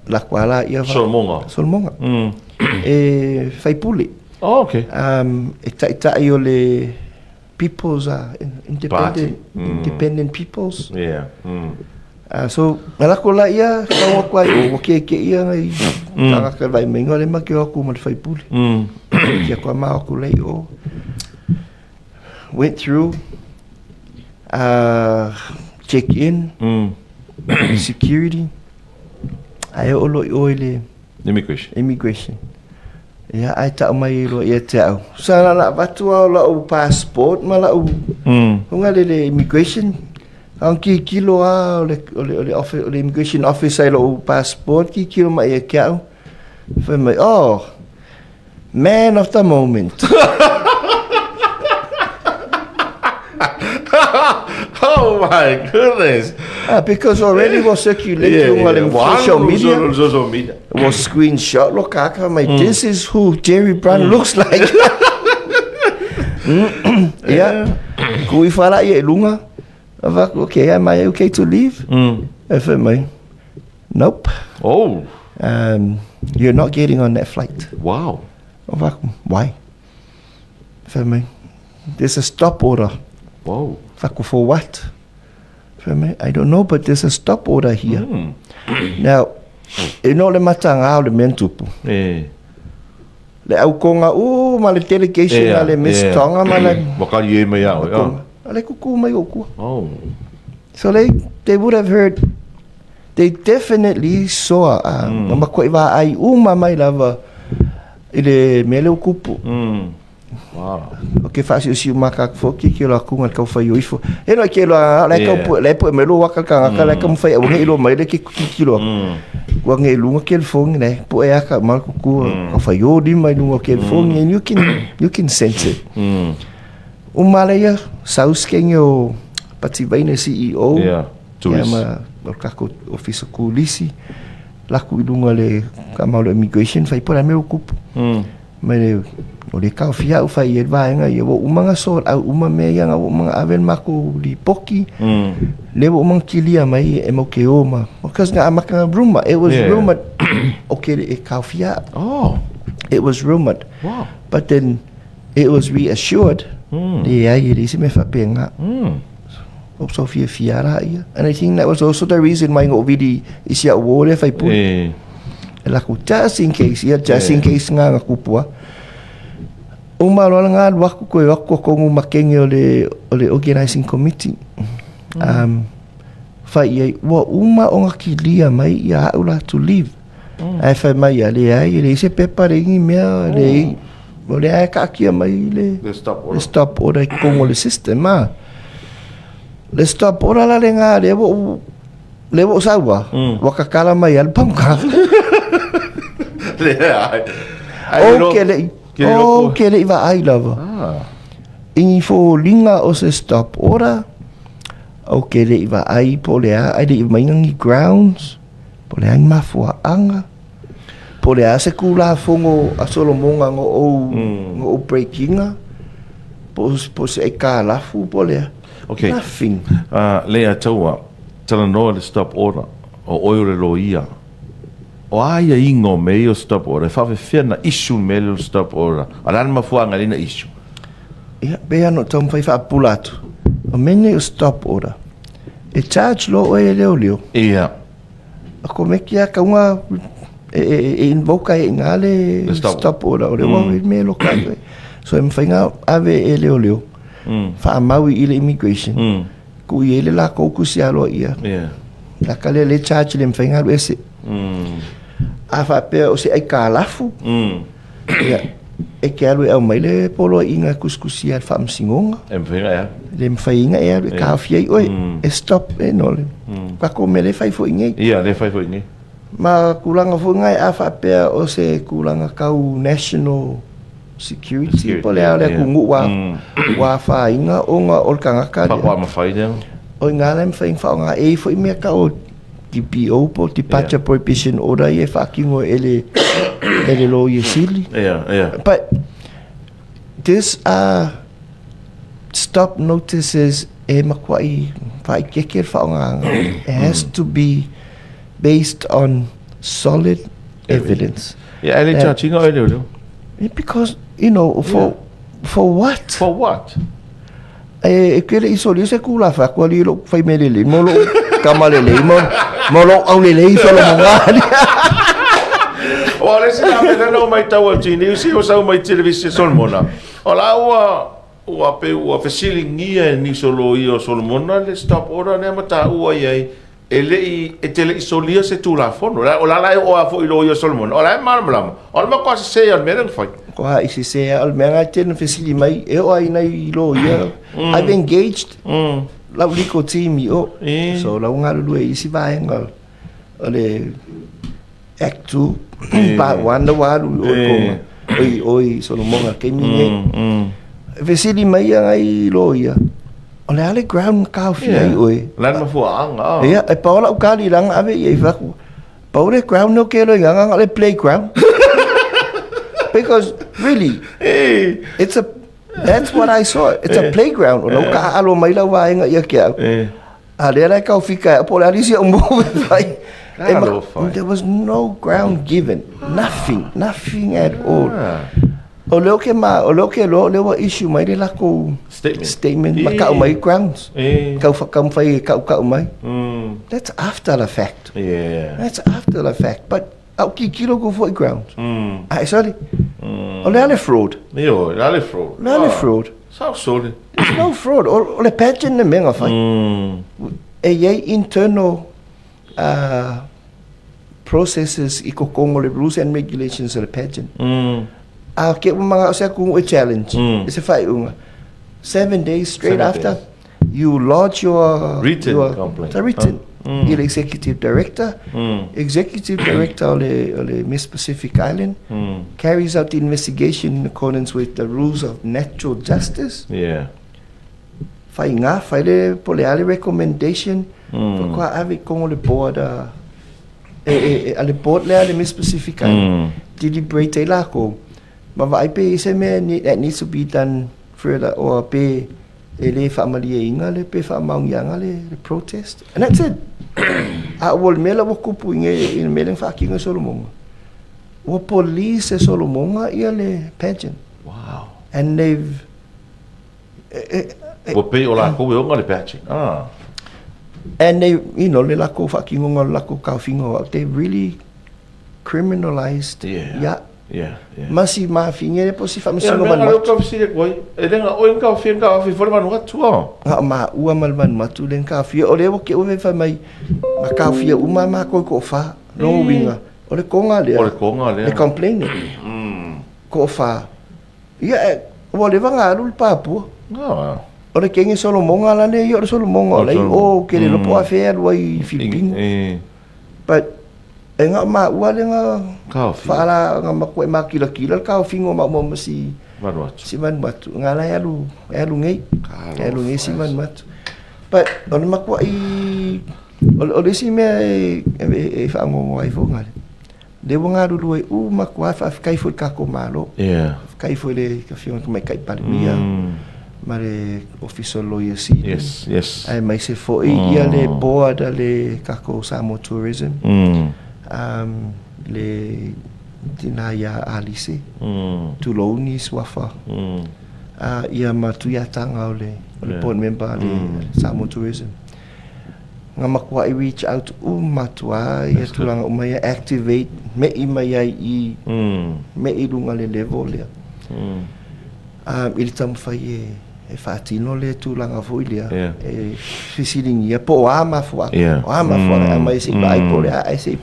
lako a la ia. Solomoga. Solomoga. E faipule. Oh, okay. E taitai o le People's Independent, Independent People's. Yeah. So, na lako la ia, kau aku ai, o ua kēkē ia ngai tagata vai mai ngā le ma ke o aku ma le faipule. Kia koa ma aku lei o. Went through, check in, security, ae oo loa i o i le Immigration. Immigration. Ia, ae tau mai ai loa ia te au. Sa na na avatu lava o lau passport ma lau honga le le immigration. A o kikilo lava o le, o le, o le, office, o le immigration officer i lou passport, kikilo mai ia te au. Fai mai, oh, Man of the moment. Oh my goodness. Ah, because already was circulating yeah, yeah. on social media. Social media. Was screenshot look aka mai mm. this is who Jerry Brown mm. looks like. Yeah. Kui whala ia i lunga. Okay, am I okay to leave? Mm. E whai mai. Nope. Oh. You're not getting on that flight. Wow. O whaku, why? Whai mai, there's a stop order. Wow. Whaku, for what? Whai mai, I don't know, but there's a stop order here. Mm. Now, e no le matanga o le mea tupu. E. Le aukonga, u, ma le delegation a le Miss Tonga ma le... Wakari e mai au, yeah. A le kuku mai o kua. Oh. So they would have heard, they definitely saw, ma makuai vaai uma mai lava i le mea lea ua kupu. Wow. O ke faasiusiu maka aku fo ki ke loa kunga le kau fai o ifo. E no ke loa la kau pu la pu me lo waka ka ka la ka mo fai au ngi lo mai le ke ki ki lo. Ua ngi lunga ke le fongi le pu e aka ma ku ku ka fai o di mai lunga ke le fongi and you can sense it. Uma le ia saus ke ngi o Pati Vaina CEO. Yeah. Ia ma o kako ofisa kulisi laku i lunga le ka mau le immigration fai po la me o kupu. Mai le o le kaofia au fai i le vaega ia ua uma na sort out uma mea ia na ua uma na ave le makou lipoti lea ua uma na kilia mai e mau ke o ma because na amata na rumour it was rumoured okay e kaofia Oh. It was rumoured. Wow. But then it was reassured leai e leai se mea faapena. O so fiafia la ia. And I think that was also the reason why na ou vili i si au uo lea faipule. E lako just in case, ia just in case nga nga kupua. Uma loa nga alu aku koe o aku ko ngu makenge o le organizing committee. Fai i ai, ua uma o nga kilia mai ia au la to leave. Ae fai mai ia, leai, e leai se pepa, leai ni mea, leai. O lea e kaatia mai le, Le stop le order. stop order i totonu o le system, ah. Le stop order la lena, lea ua ou, lea ua ou sau ah, ua tatala mai lava le pamuka. Leai. Ai, Ou ke le'i, ke le ou ke le'i vaai lava. Ah. I ni foliga o se stop order, ou ke le'i vaai po o le a, ae le'i aumaia ni grounds, po o le a ni mafuaaga, po o le a se Tulafono a Solomoga na ou, na ou break ina, po o, po o se aitalafu po o le a. Okay. Nothing. Uh, Lea Taua, talanoa i le stop order, o oe o le loia. O a aiaiga o mea ia o stop order? E faapefea na issue le mea lea o le stop order? A o le a le mafuaaga e ala ai na issue? Ia, pei lava ona ou taumafai faapupula atu, o mea nei o stop order, e charge loa oe e leoleo. Ia. O komiti lava tau na e, e, e invoke ai i ina le Le stop. stop order, o le ua mm. mea loka ai oe. So e mafai na ave e leoleo, faamau i le immigration, tuu i ai le lakou tusi aloaia. Ia. Laka lea le charge le mafai na alu ese. A faapea o se aitalafu, ia, e te alu e aumai le poloaiga e tusitusia e le faamasinoga. E mafai ona e alu. Le mafai ona e alu e taofia ai oe, e stop e no le tatou mea lea e fai foi nei. Ia, lea e fai foi nei. Ma tulaga foi na a faapea o se tulaga tau national security po o le a le atunuu ua ua afaina ona o le tagata lea. Faatoa mafai lea. O i ina la e mafai ona faaaoga e i ai foi mea tau o DPO po o Departure Prohibition Order ia e faatino e le e le Loia Sili. Ia, ia. But this are stop notices e matuai faaeteete le faaaogaina. It has to be based on solid evidence. Ia, ae le charge ina oe leoleo. Because, you know, for, for what? For what? E, e ke le i solia se kula fa ko li lo fai me lelei mo lo kama lelei mo mo lo au lelei Solomon. O le isi la mea na o maitau atu i Niu o sau mai televise Solomona. O la ua ua pe ua fesiligia e nisi o loia o Solomona le stop order lea ma taua i ai e le i e te le i solia se Tulafono. O la la e oo lava foi i loia o Solomona, o la e malamalama. O le matua sese ia o le mea lea na fai. Matua i sese lava o le mea lena e tele na fesili mai e oo lava i nai loia. I've engaged lau legal team i o. So la ua galulue i isi vaega o le Act 2 Part 1 la ua alu i o i Tonga, i o i Solomona i le taimi lenei. E fesili mai ia nai loia, o le a le ground na taofia ai oe? O le a le mafuaaga? Ia, e pau lau tali leaga ave i ai fai atu, pau le ground lea ou te iloa ina na o le playground. Because really, it's a, that's what I saw, it's a playground. O la ua taaalo mai lau vaega ia te au. A lea la e taofika e au po o le a le isi au move e fai. E ma, there was no ground given. Nothing. Nothing at all. O lea ou ke ma, o lea ou ke iloa o lea ua issue mai le lakou Statement. statement ma kau mai grounds. E. Kau whakamwhai e kau kau mai. That's after the fact. Yeah. That's after the fact. But au kikilo ko foi grounds. Ai, sorry. O le a le fraud. Io, le a le fraud. Le a le fraud. Sao sole. There's no fraud. O, o le pageant le mea na fai. E i ai internal uh, processes i totonu o le rules and regulations o le pageant. A ke ua mana'o se atunuu e challenge i se faaiuga. 7 days straight Seven after days. you lodge your Written your, complaint. The written i le executive director. Executive director o le, o le Miss Pacific Island carries out the investigation in accordance with the rules of natural justice. Faiga, fai le po o le a le recommendation, faatoa ave i totonu o le board a, e, e, e, a le board lea a le Miss Pacific Island. Deliberate ai lakou, ma vaai pe i ai se mea that needs to be done further or pe e le faamalieina le pe faamaoniaga le, le protest. And that's it. A ua le mea la ua tupu i i le mea lea na faatino e Solomona, ua police e Solomona ia le pageant. Wow. And they've e, e, e, Ua pei o lakou e ona le pageant. Ah. And they, you know, le lakou faatinoga o le lakou taofiga o au, they really criminalized ia Yeah. ma si mafine po o si Ia, faamasino mea na leo Vanuatu. ka fesili atu ai, e le na oe na taofia, na taofi foi le Vanuatu, ah. Na o maua ma le Vanuatu lea na taofia. O lea ua te ua fai mai, na taofia uma lava matou e toafa. Lona uiga, O le koga lea. O le koga lea. Le complainant. Toafa. Ia, e, ua leva ona alu le papua. Ah. O le kenge solomoga la lea, ia o le solomoga o la i o, ke le iloa po o afea e alu ai i Filipino. But, e na o maua lea na faala, na matuai makilakila le taofiga o maua ma si Vanuatu. Si Vanuatu. Nga la e alu, e alu nei. E alu nei si Vanuatu. But, o le matuai, o le isi mea e, e, e faagogo ai foi ngale. Lea ua galulue uma atu lava, faafetai foi i le tatou Malo, Yeah. faafetai foi i le Afioga i le Tamaitai Palemia ma le Ofisa o le Loia Sili, Yes, yes. aemaise foi ia le board a le tatou Samoa Tourism, um, le tina ia Alise, tulou ni suafa, ia ma Tuiataga o le, o le board member a le Samoa Tourism. Nga matuai reach out uma atu lava ia tulaga uma ia, activate, me'i mai ai i, me'i i luga le level lea. I le taumafai e, e faatino le tulaga foi lea, e fesiligia po o a mafuaaga, o a mafuaaga e aumai se i vaai po o le a, ae se i,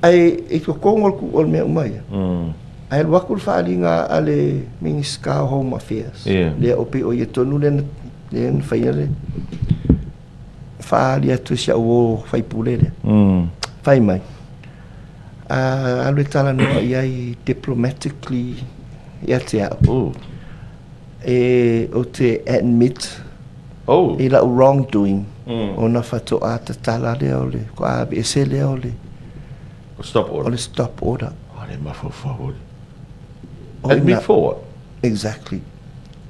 ae i totonu o le, o le mea uma ia, ae alu atu le faaaliga a le Minisita o Home Affairs, lea o pei o ia tonu lea na, lea na faia le faaali atu e si au uo faipule lea. Fai mai, a alu e talanoa i ai diplomatically ia te au. E, ou te admit i lau wrongdoing ona faatoa tatala lea o le, faatoa aveese lea o le, Stop order. o le stop order. O le mafaufau o le. Admit for what? Exactly.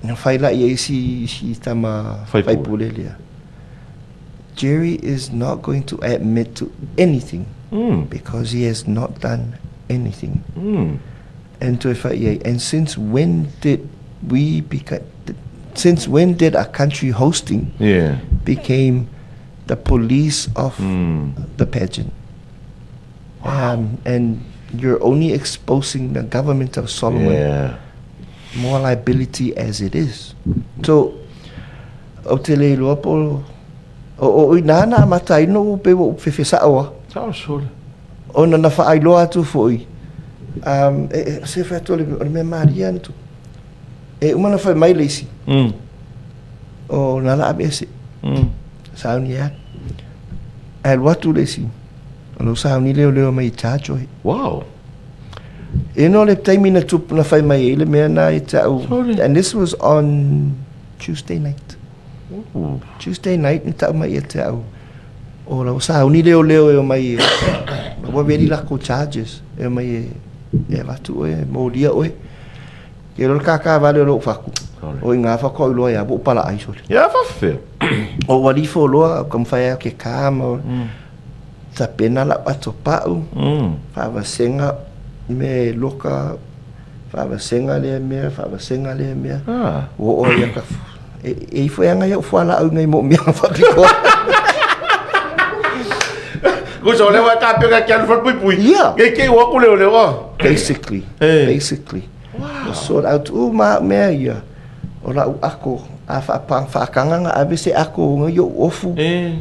Na fai la ia isi, isi tama faipule lea. Jerry is not going to admit to anything because he has not done anything. And toe fai i ai, and since when did we become, since when did a country hosting became the police of the pageant? And you're only exposing the government of Solomon more liability as it is. So, ou te le iloa po o, o, o i nā na amata ai noʻu pei ua ou fefe sa'o a. Sa'o sole. Ona na faailoa atu foi, um, e, e, se fai atu o le, o le mea malie ana tu. E uma na fai mai le isi. O nā la aveese. Sauni e alu. Ae alu atu le isi. O lou sauni leoleo mai i charge oe. Wow. E no le taimi na tupu na fai mai ai le mea na i te au. Sorry. And this was on Tuesday night. Ooh. Tuesday night na tau mai ia te au. O lau sauni leoleo e o mai e. Ua ready lako charges. E o mai e, e avatu oe, e molia oe. Ke loa le kākā vale o lou faku. Sorry. O i ngā whakau loa ia, wo pala ai sole. Ia whawhia. O ua lifo loa, ka mwhai au ke kā ma o tapena lau ato pau, faavasega mea e loka, faavasega lea mea, faavasega lea mea. Ua oo ai ia ka, e, e ifo e aga ia'u fualaau nei moomiaga faapitoa. Kusa o le wa ka peka ki alu whalpui Ia. Ke ke ua ku leo leo. Basically, Eh. basically. Wow. Sort out uma mea ia, o lau ako, a whaapa, whaakanganga ave se ako nga i ou ofu. E.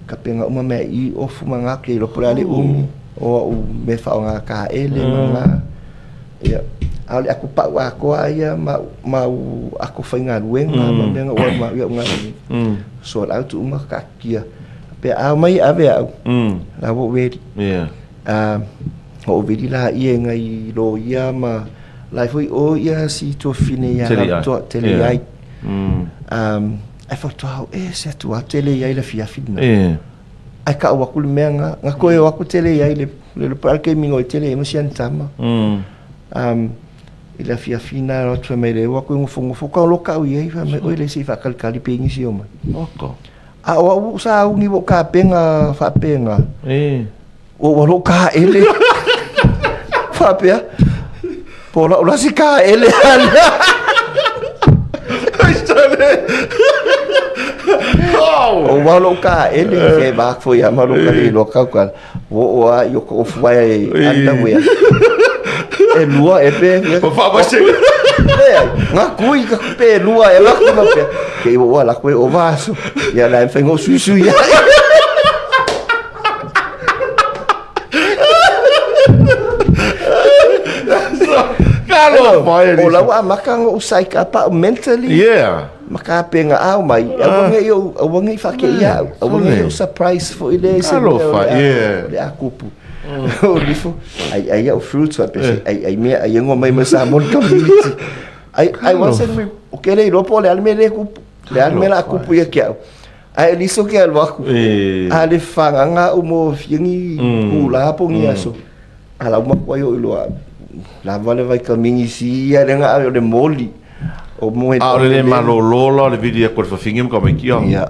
Kapenga uma mea i ofu ma ngā ke iloa po o le a le umi, o au mea whaonga ka ele ma ngā. Ia, a o le ako pau atoa ia ma, ma au ako faigaluega ma mea nga ua ma au ia au galuega. Sort out uma kaatia. Pe a omai e ave au, la ua ou ready. Yeah. A, hoʻowili la ia i ngai loia ma la e foi o ia si tuafafine ia Tele ai. Lautoa tele Yeah. ai. Ae faatoa au, e se atu a tele i ai le afiafi lena. Yeah. Ae ka'au aku le mea nga, nga koe o aku tele i ai le, le le pa le kemi ngoi tele i ai ma si ana tama. I le afiafi na alo atu fai mai le o aku e nofonofo ka lo ka'au i ai fai mai oe le se i faakalikali pe nisi o mai. Oko. A o au sa augi ua ou kapega faapega. E. Ua ua lou kaele. Faapea, po o la'u la se kaele a lea. Oh. O ua lou kaele, ke va foi a ma lou kale iloa kau kala. Ua oo a i o ka ofu ai underwear. E lua e pe. O whaamase. Leai, nga kui ka pe lua e lako ma pe. Ke i ua lako e o vaso. Ia la e whaingo suisui ai. Talofa O la ua amata ona ou psych up a'u mentally. Yeah. Ma tapena ao mai, aua ne i ou, aua ne i faateia a'u, aua ne i ou surprise foi lea i se mea o le a, o le a tupu. O lifo, aiai a'u fruits faapea se aiai mea ai e mai ma Samoan community. Ai, ai once and o ke le iloa po o le a le mea lea e tupu, le a le mea o le a tupu ia te a'u. Ae liso ke alu aku, a le fagaga a'u mo fia ni itula po o ni aso. A lau matua i o iloa lava le vaitamini C ia le na o le moli. O mo A o le le malolo la o le vili atu o le fafine ma tamaiti a. Ia.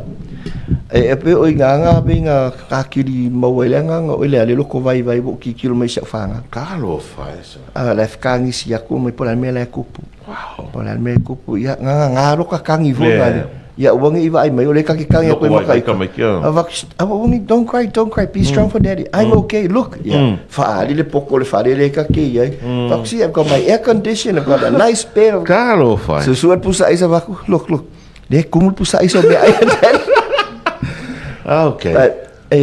E e pe o i ngā pe ngā kakiri maua i le agaga o le ale loko vaivai ua ou tilotilo mai i si au fanau. Talofa e sa. A la e fekagisi atu mai po o le a le mea la e tupu. Wow. Po o le a le mea e tupu. Ia, ngā ngā loka kagi foi yeah. Ia ua nei vaai mai o le kake kagi atu e maka ika. Aua nei, don't cry, don't cry, be strong for daddy. I'm okay, look. Ia, faaali le poko o le fale le kake i ai. Faku see, I've got my air condition, I've got a nice bed. Talofa. Susua le pusa aisa faku, look, look. Le kumu le pusa aisa o mea ai. Okay. But, e,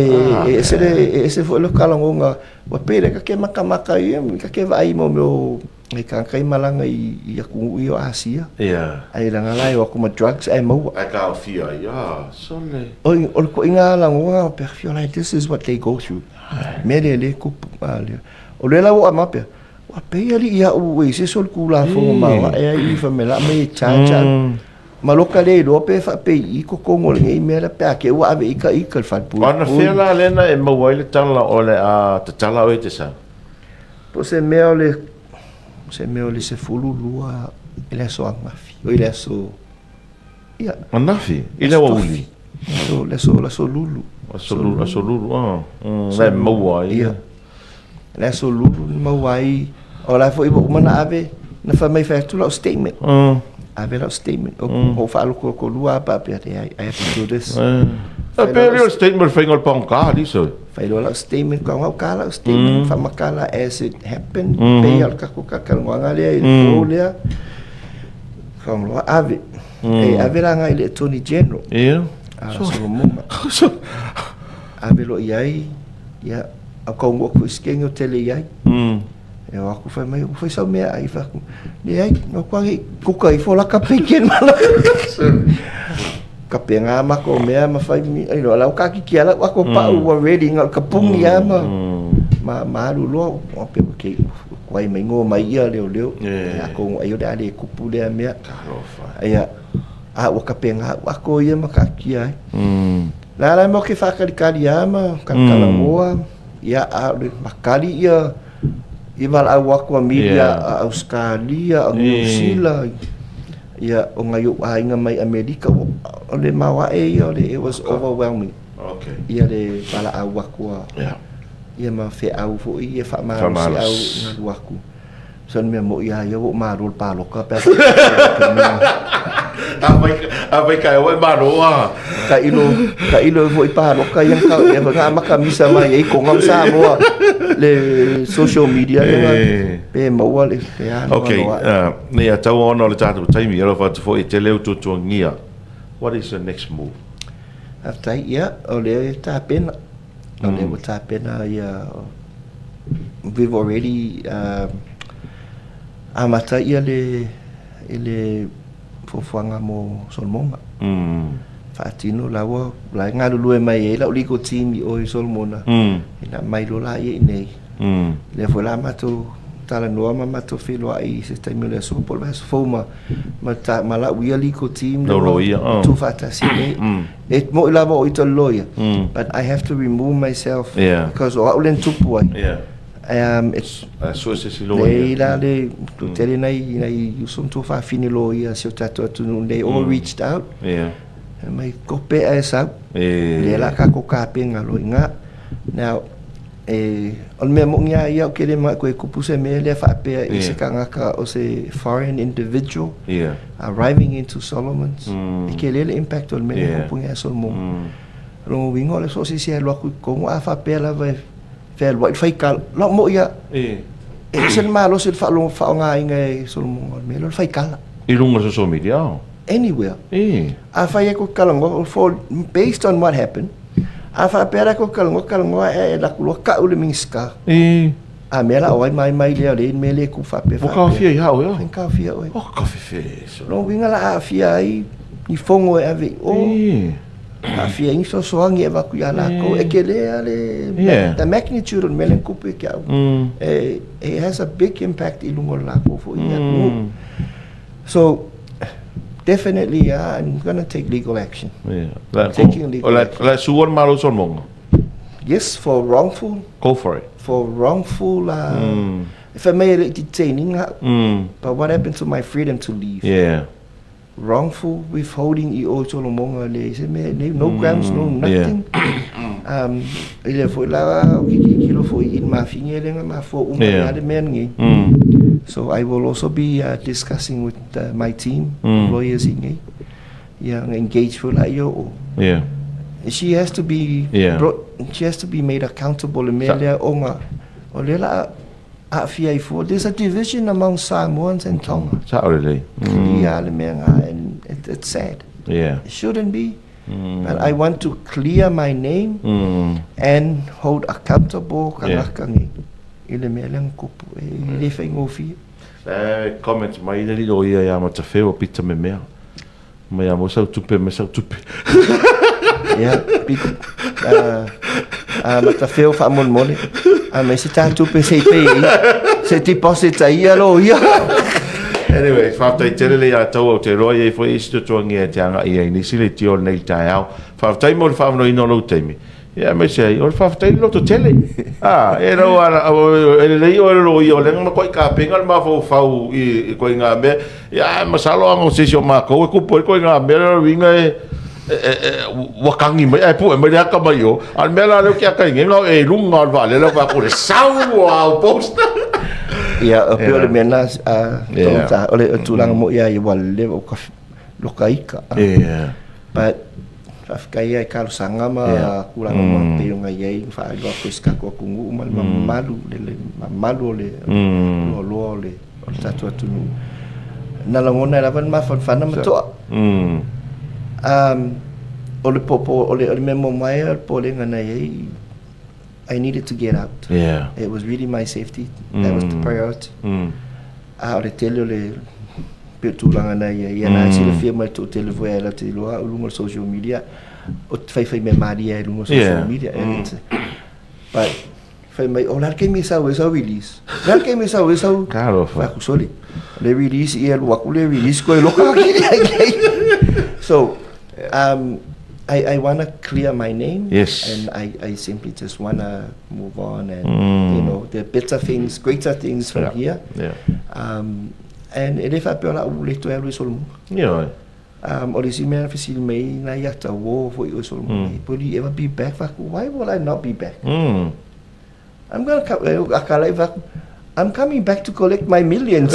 e ese le, e ese foi le kalagoga, ua pei le kake makamaka ia, kake vaai mo mea o Nai kānaka i malaga i atunuu ia o Asia. Yeah. Ai laga la e o atu ma drugs ae maua. Ae taofia ai, ah, sole. Oi, o le koʻiga lagoga o pea feel like this is what they go through. Mea lea le kupu, a lea. O lea la ua ama pea, ua pei alii a'u ua i se solitulafono maoaʻe ai i fai mai la aumai e charge a'u. Ma loka le iloa pe faapei i totonu o lenei mea la pe a te i ua ave i ka ika i le falepuipui. O anafea la lena e maua ai le tala o le a tatala oe e te sau? Po o se mea o le, se mea o le 12 i le aso anafi, oi le aso, ia. Anafi? I le aoauli? Aso, le aso, le aso lulu. Aso lulu, aso lulu, ah, la e maua ai. Ia. Le aso lulu na maua ai, o la foi ua uma ona ave, na fai mai fai atu lau statement. Ave lau statement, o ou faalotoloto lua lava pe a leai, I have to do this. E pe le statement faiga o le pagota, Lisa. Fai loa lau statement, kau ngau ka lau statement, faamatala as it happened, pei o le tatou talatalanoaga lea i le po lea, kau loa ave. E ave la agai i le Attorney General. Ia. A Solomona. Ave loa i ai, ia, au kau ngua ku iskenge o tele i ai. E o aku fai mai, ua fai sau mea ai, fai aku, leai, no kua ngi kuka ifo la ka peke ma la. Ka pe ngā mako mea ma fai mi, you know, lau ka kiki ala, ako pau ua ready ngā ka pungi a ma, ma, ma alu loa, o pe ke, kuai mai ngō mai ia leo leo, e ako ngō ai o le ale kupu lea mea. Ia, a ua ka pe ngā ako ia ma ka kia ai. La la mo ke whakalikali a ma, ka kalamoa, ia a le makali ia i valaau aku a media a Auskalia, a Niu Sila, ia o ngai ou aiga mai Amerika, o le maoae ia o le it was overwhelming. Okay. Ia le valaau aku a ia ma feau foi ia faamalosiau galu aku. So le mea moʻi lava ia ua ou malo i le paloka pe a Afai ka e malo a. Tailo, tailo foi paloka ia na ia foi na amata misa mai ai Tonga ma Samoa le social media lea na pe maua le pe a Okay, nei a tau ona o le tatou taimi, alofa atu foi e tele ou tuatuagia. What is the next move? Faafetai, ia, o lea e tapena. O lea ua tapena ia, we've already amata ia le i le fuafuaga mo Solomona. Faatino la ua la e galulue mai ai lau legal team i o i Solomona, ina mai loa laia i inei. Lea foi la matou talanoa ma matou feiloai i se taimi o le aso po o le vaiaso fou ma ma ta ma lau ia legal team lea ua tuufaatasi nei. E moʻi lava o ita le loia, but I have to remove myself because o au lea na tupu ai. It's A sue se isi loia. Leai la le tele nai nai uso ma tuafafine loia a si o tatou atunuu nei all reached out. Fai mai kope ae sau. Lea la kakou kapena loa i ina. Now, e, o le mea moʻi lava ia ou te le manatu e kupu se mea lea faapea i se tagata o se foreign individual arriving into Solomons. E tele le impact o le mea lea e kupu nei ia Solomona. O lona uiga o le so o se isi e alu atu i totonu a faapea lava e fealuai le faikala. Lau moʻi lava, e ese le malosi o le faalogo faaaogaina e Solomona o le mea lea o le faikala. I luga o le social media? Anywhere. Afai e kou talanoa, for, based on what happened, a faapea la kou talanoa, talanoa ae e alu atu loa tau le Minisita. A mea la o ai mai mai lea o le mea lea ku faapea faapea. Ua kaofia ia oe. Ua kaofia oe. O ka fefe. Lona uiga la aafia ai ni fono e ave i o. Aafia ai ni fesoasoani e avatu ia latou. E tele lava le the magnitude o le mea lea na tupu ia te au. It has a big impact i luga o le latou foi atunuu. So definitely I'm gonna take legal action. Taking legal action. O le a sua le Malo Solomona? Yes, for wrongful. Go for it. For wrongful E fai mai e le i detain ina au. But what happened to my freedom to leave? Yeah. Wrongful withholding i o i Solomonga le se mea nei, no grounds, no nothing. Yeah. I lea foi la o ki ki kilo foi i mafine le nga mafua uma yeah. le mea nei. So I will also be discussing with my team, lawyers i nei. Yeah, engage foi la i o. Yeah. She has to be yeah. brought, she has to be made accountable i mea lea ona o lea la aafia ai fua. There's a division among Samoans and Tonga. Sao lelei. Clear le mea ngā and it, it's sad. Yeah. It shouldn't be. But I want to clear my name and hold accountable kangaka nei i le mea lea na tupu. E le faigofie. E comment mai le lilo ia ia Matawheo o Peter Memea. Mai a mo sau tupe, mai sau tupe. Ia, a Matawheo faamolemole. A mai se tā tupe se i pei ai. Se deposit ai ia lo ia. Anyway, faafetai tele le ia tau au te roa i ai foi isi tuatuangia e te aga i ai nisi le tio nei taeao. Faafetai mo le faamanoina o lou taimi. Ia, aemaise ai, o le faafetai le loto tele. A, e rau ana, e lelei oe le loia, o lea na makuai kapenga le mafaufau i, i koe ngā mea. Ia, ae masalo aga o se isi o mākou e kupu ai koe ngā mea, le uiga e, e, e, e, ua kagi mai, ae pue mai le aka mai o. A o le mea la lea o ke aka i ngega, e i luga o le vaalele, o faapea, o le sau o au poster. Ia, o pei o le mea na, a, yeah. o le tulaga mo ia i ua leva o ka loka ika. Yeah. But faafetai ia i talosaga ma tulaga uma pei ona i ai ma faaaliga atu i si tatou atunuu ma le mamalu le mamalu o le loaloa o le o le tatou atunuu. Na lagona ai lava le mafanafana ma toa. O le popo o le o le mea muamua o le popolega na i ai I needed to get out. Yeah. It was really my safety. That was the priority. A o le tele o le pei o tulaga na ia, ia na silafia mai le toatele foi ae latou te iloa au i luga o le social media, o te faifai mea malie ai i luga o social Yeah. media. But fai mai, o le a le taimi e sau ai sau release? O le a le taimi e sau ai sau? Talofa. Fai atu, sole, le release ia alu atu le release koe loka ake ai nei. So, I, I want to clear my name. Yes. And I, I simply just want to move on and, you know, there are better things, greater things from Yeah. here. Yeah. And e le faapea o le a ou le toe alu i Solomona. Ioe. O le isi mea na fesili mai na ia tauō foi o Solomona, will you ever be back? Fai atu, why will I not be back? I'm gonna come, a ka lai fai atu, I'm coming back to collect my millions.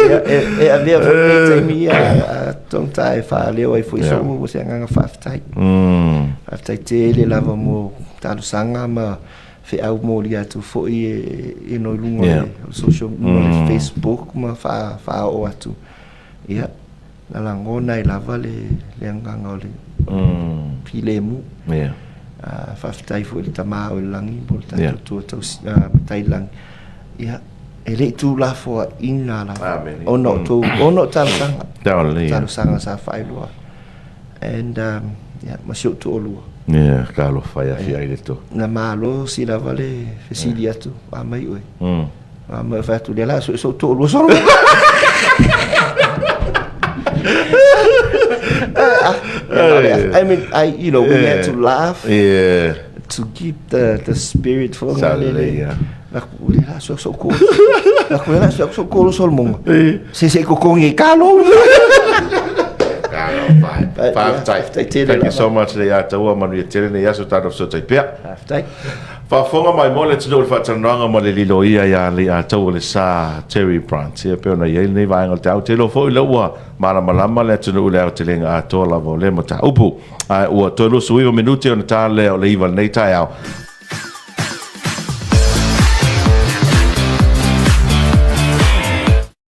Ia, e, e avea foi lenei taimi ia a Tongta e faaleo ai foi sou o se agaga faafetai. Faafetai tele lava mo talosaga ma feau molia atu foi e, you know, i luga o le social, luga o le Facebook ma faa, faaoo atu. Ia, na lagona ai lava le, le agaga o le filemu. Yeah. Faafetai foi i le Tama o i le Lagi mo le tatou Yeah. Atua tausi, Matai i le Lagi. Ia, e le i tuulafoaiina lava Amene. ona o tou, ona o talosaga. Tau lelei, ia. Talosaga sa faailoa. And, ia, ma si ou toalua. Yeah, ka alofa e awhi ai le to. Na malosi lava le fesili atu, a mai oe. A mai fai atu, lea la so sou toalua solo. I mean, I, you know, we had to laugh Yeah. to keep the spirit for Sa lelei, ia. La ku le la so so ko. La ku le la so so ko Solomon. Se se ko kongi ka lo. Talofa. But, yeah, Faafetai. faafetai tele Thank you lava. so much le ia taua manuia tele nei aso tātou fesoatai pea. Faafetai. Faafofoga mai mo le atunuu i le faatalanoaga ma le liloia ia Leiataua le Sa Terry Brandt. Ia pei ona i ai lenei vaega o le taeao. Ou te iloa foi o lea ua malamalama le atunuu i le aotelega atoa lava o lea mataupu. Ae ua toe 29 minute ona ta lea o le iva i lenei taeao.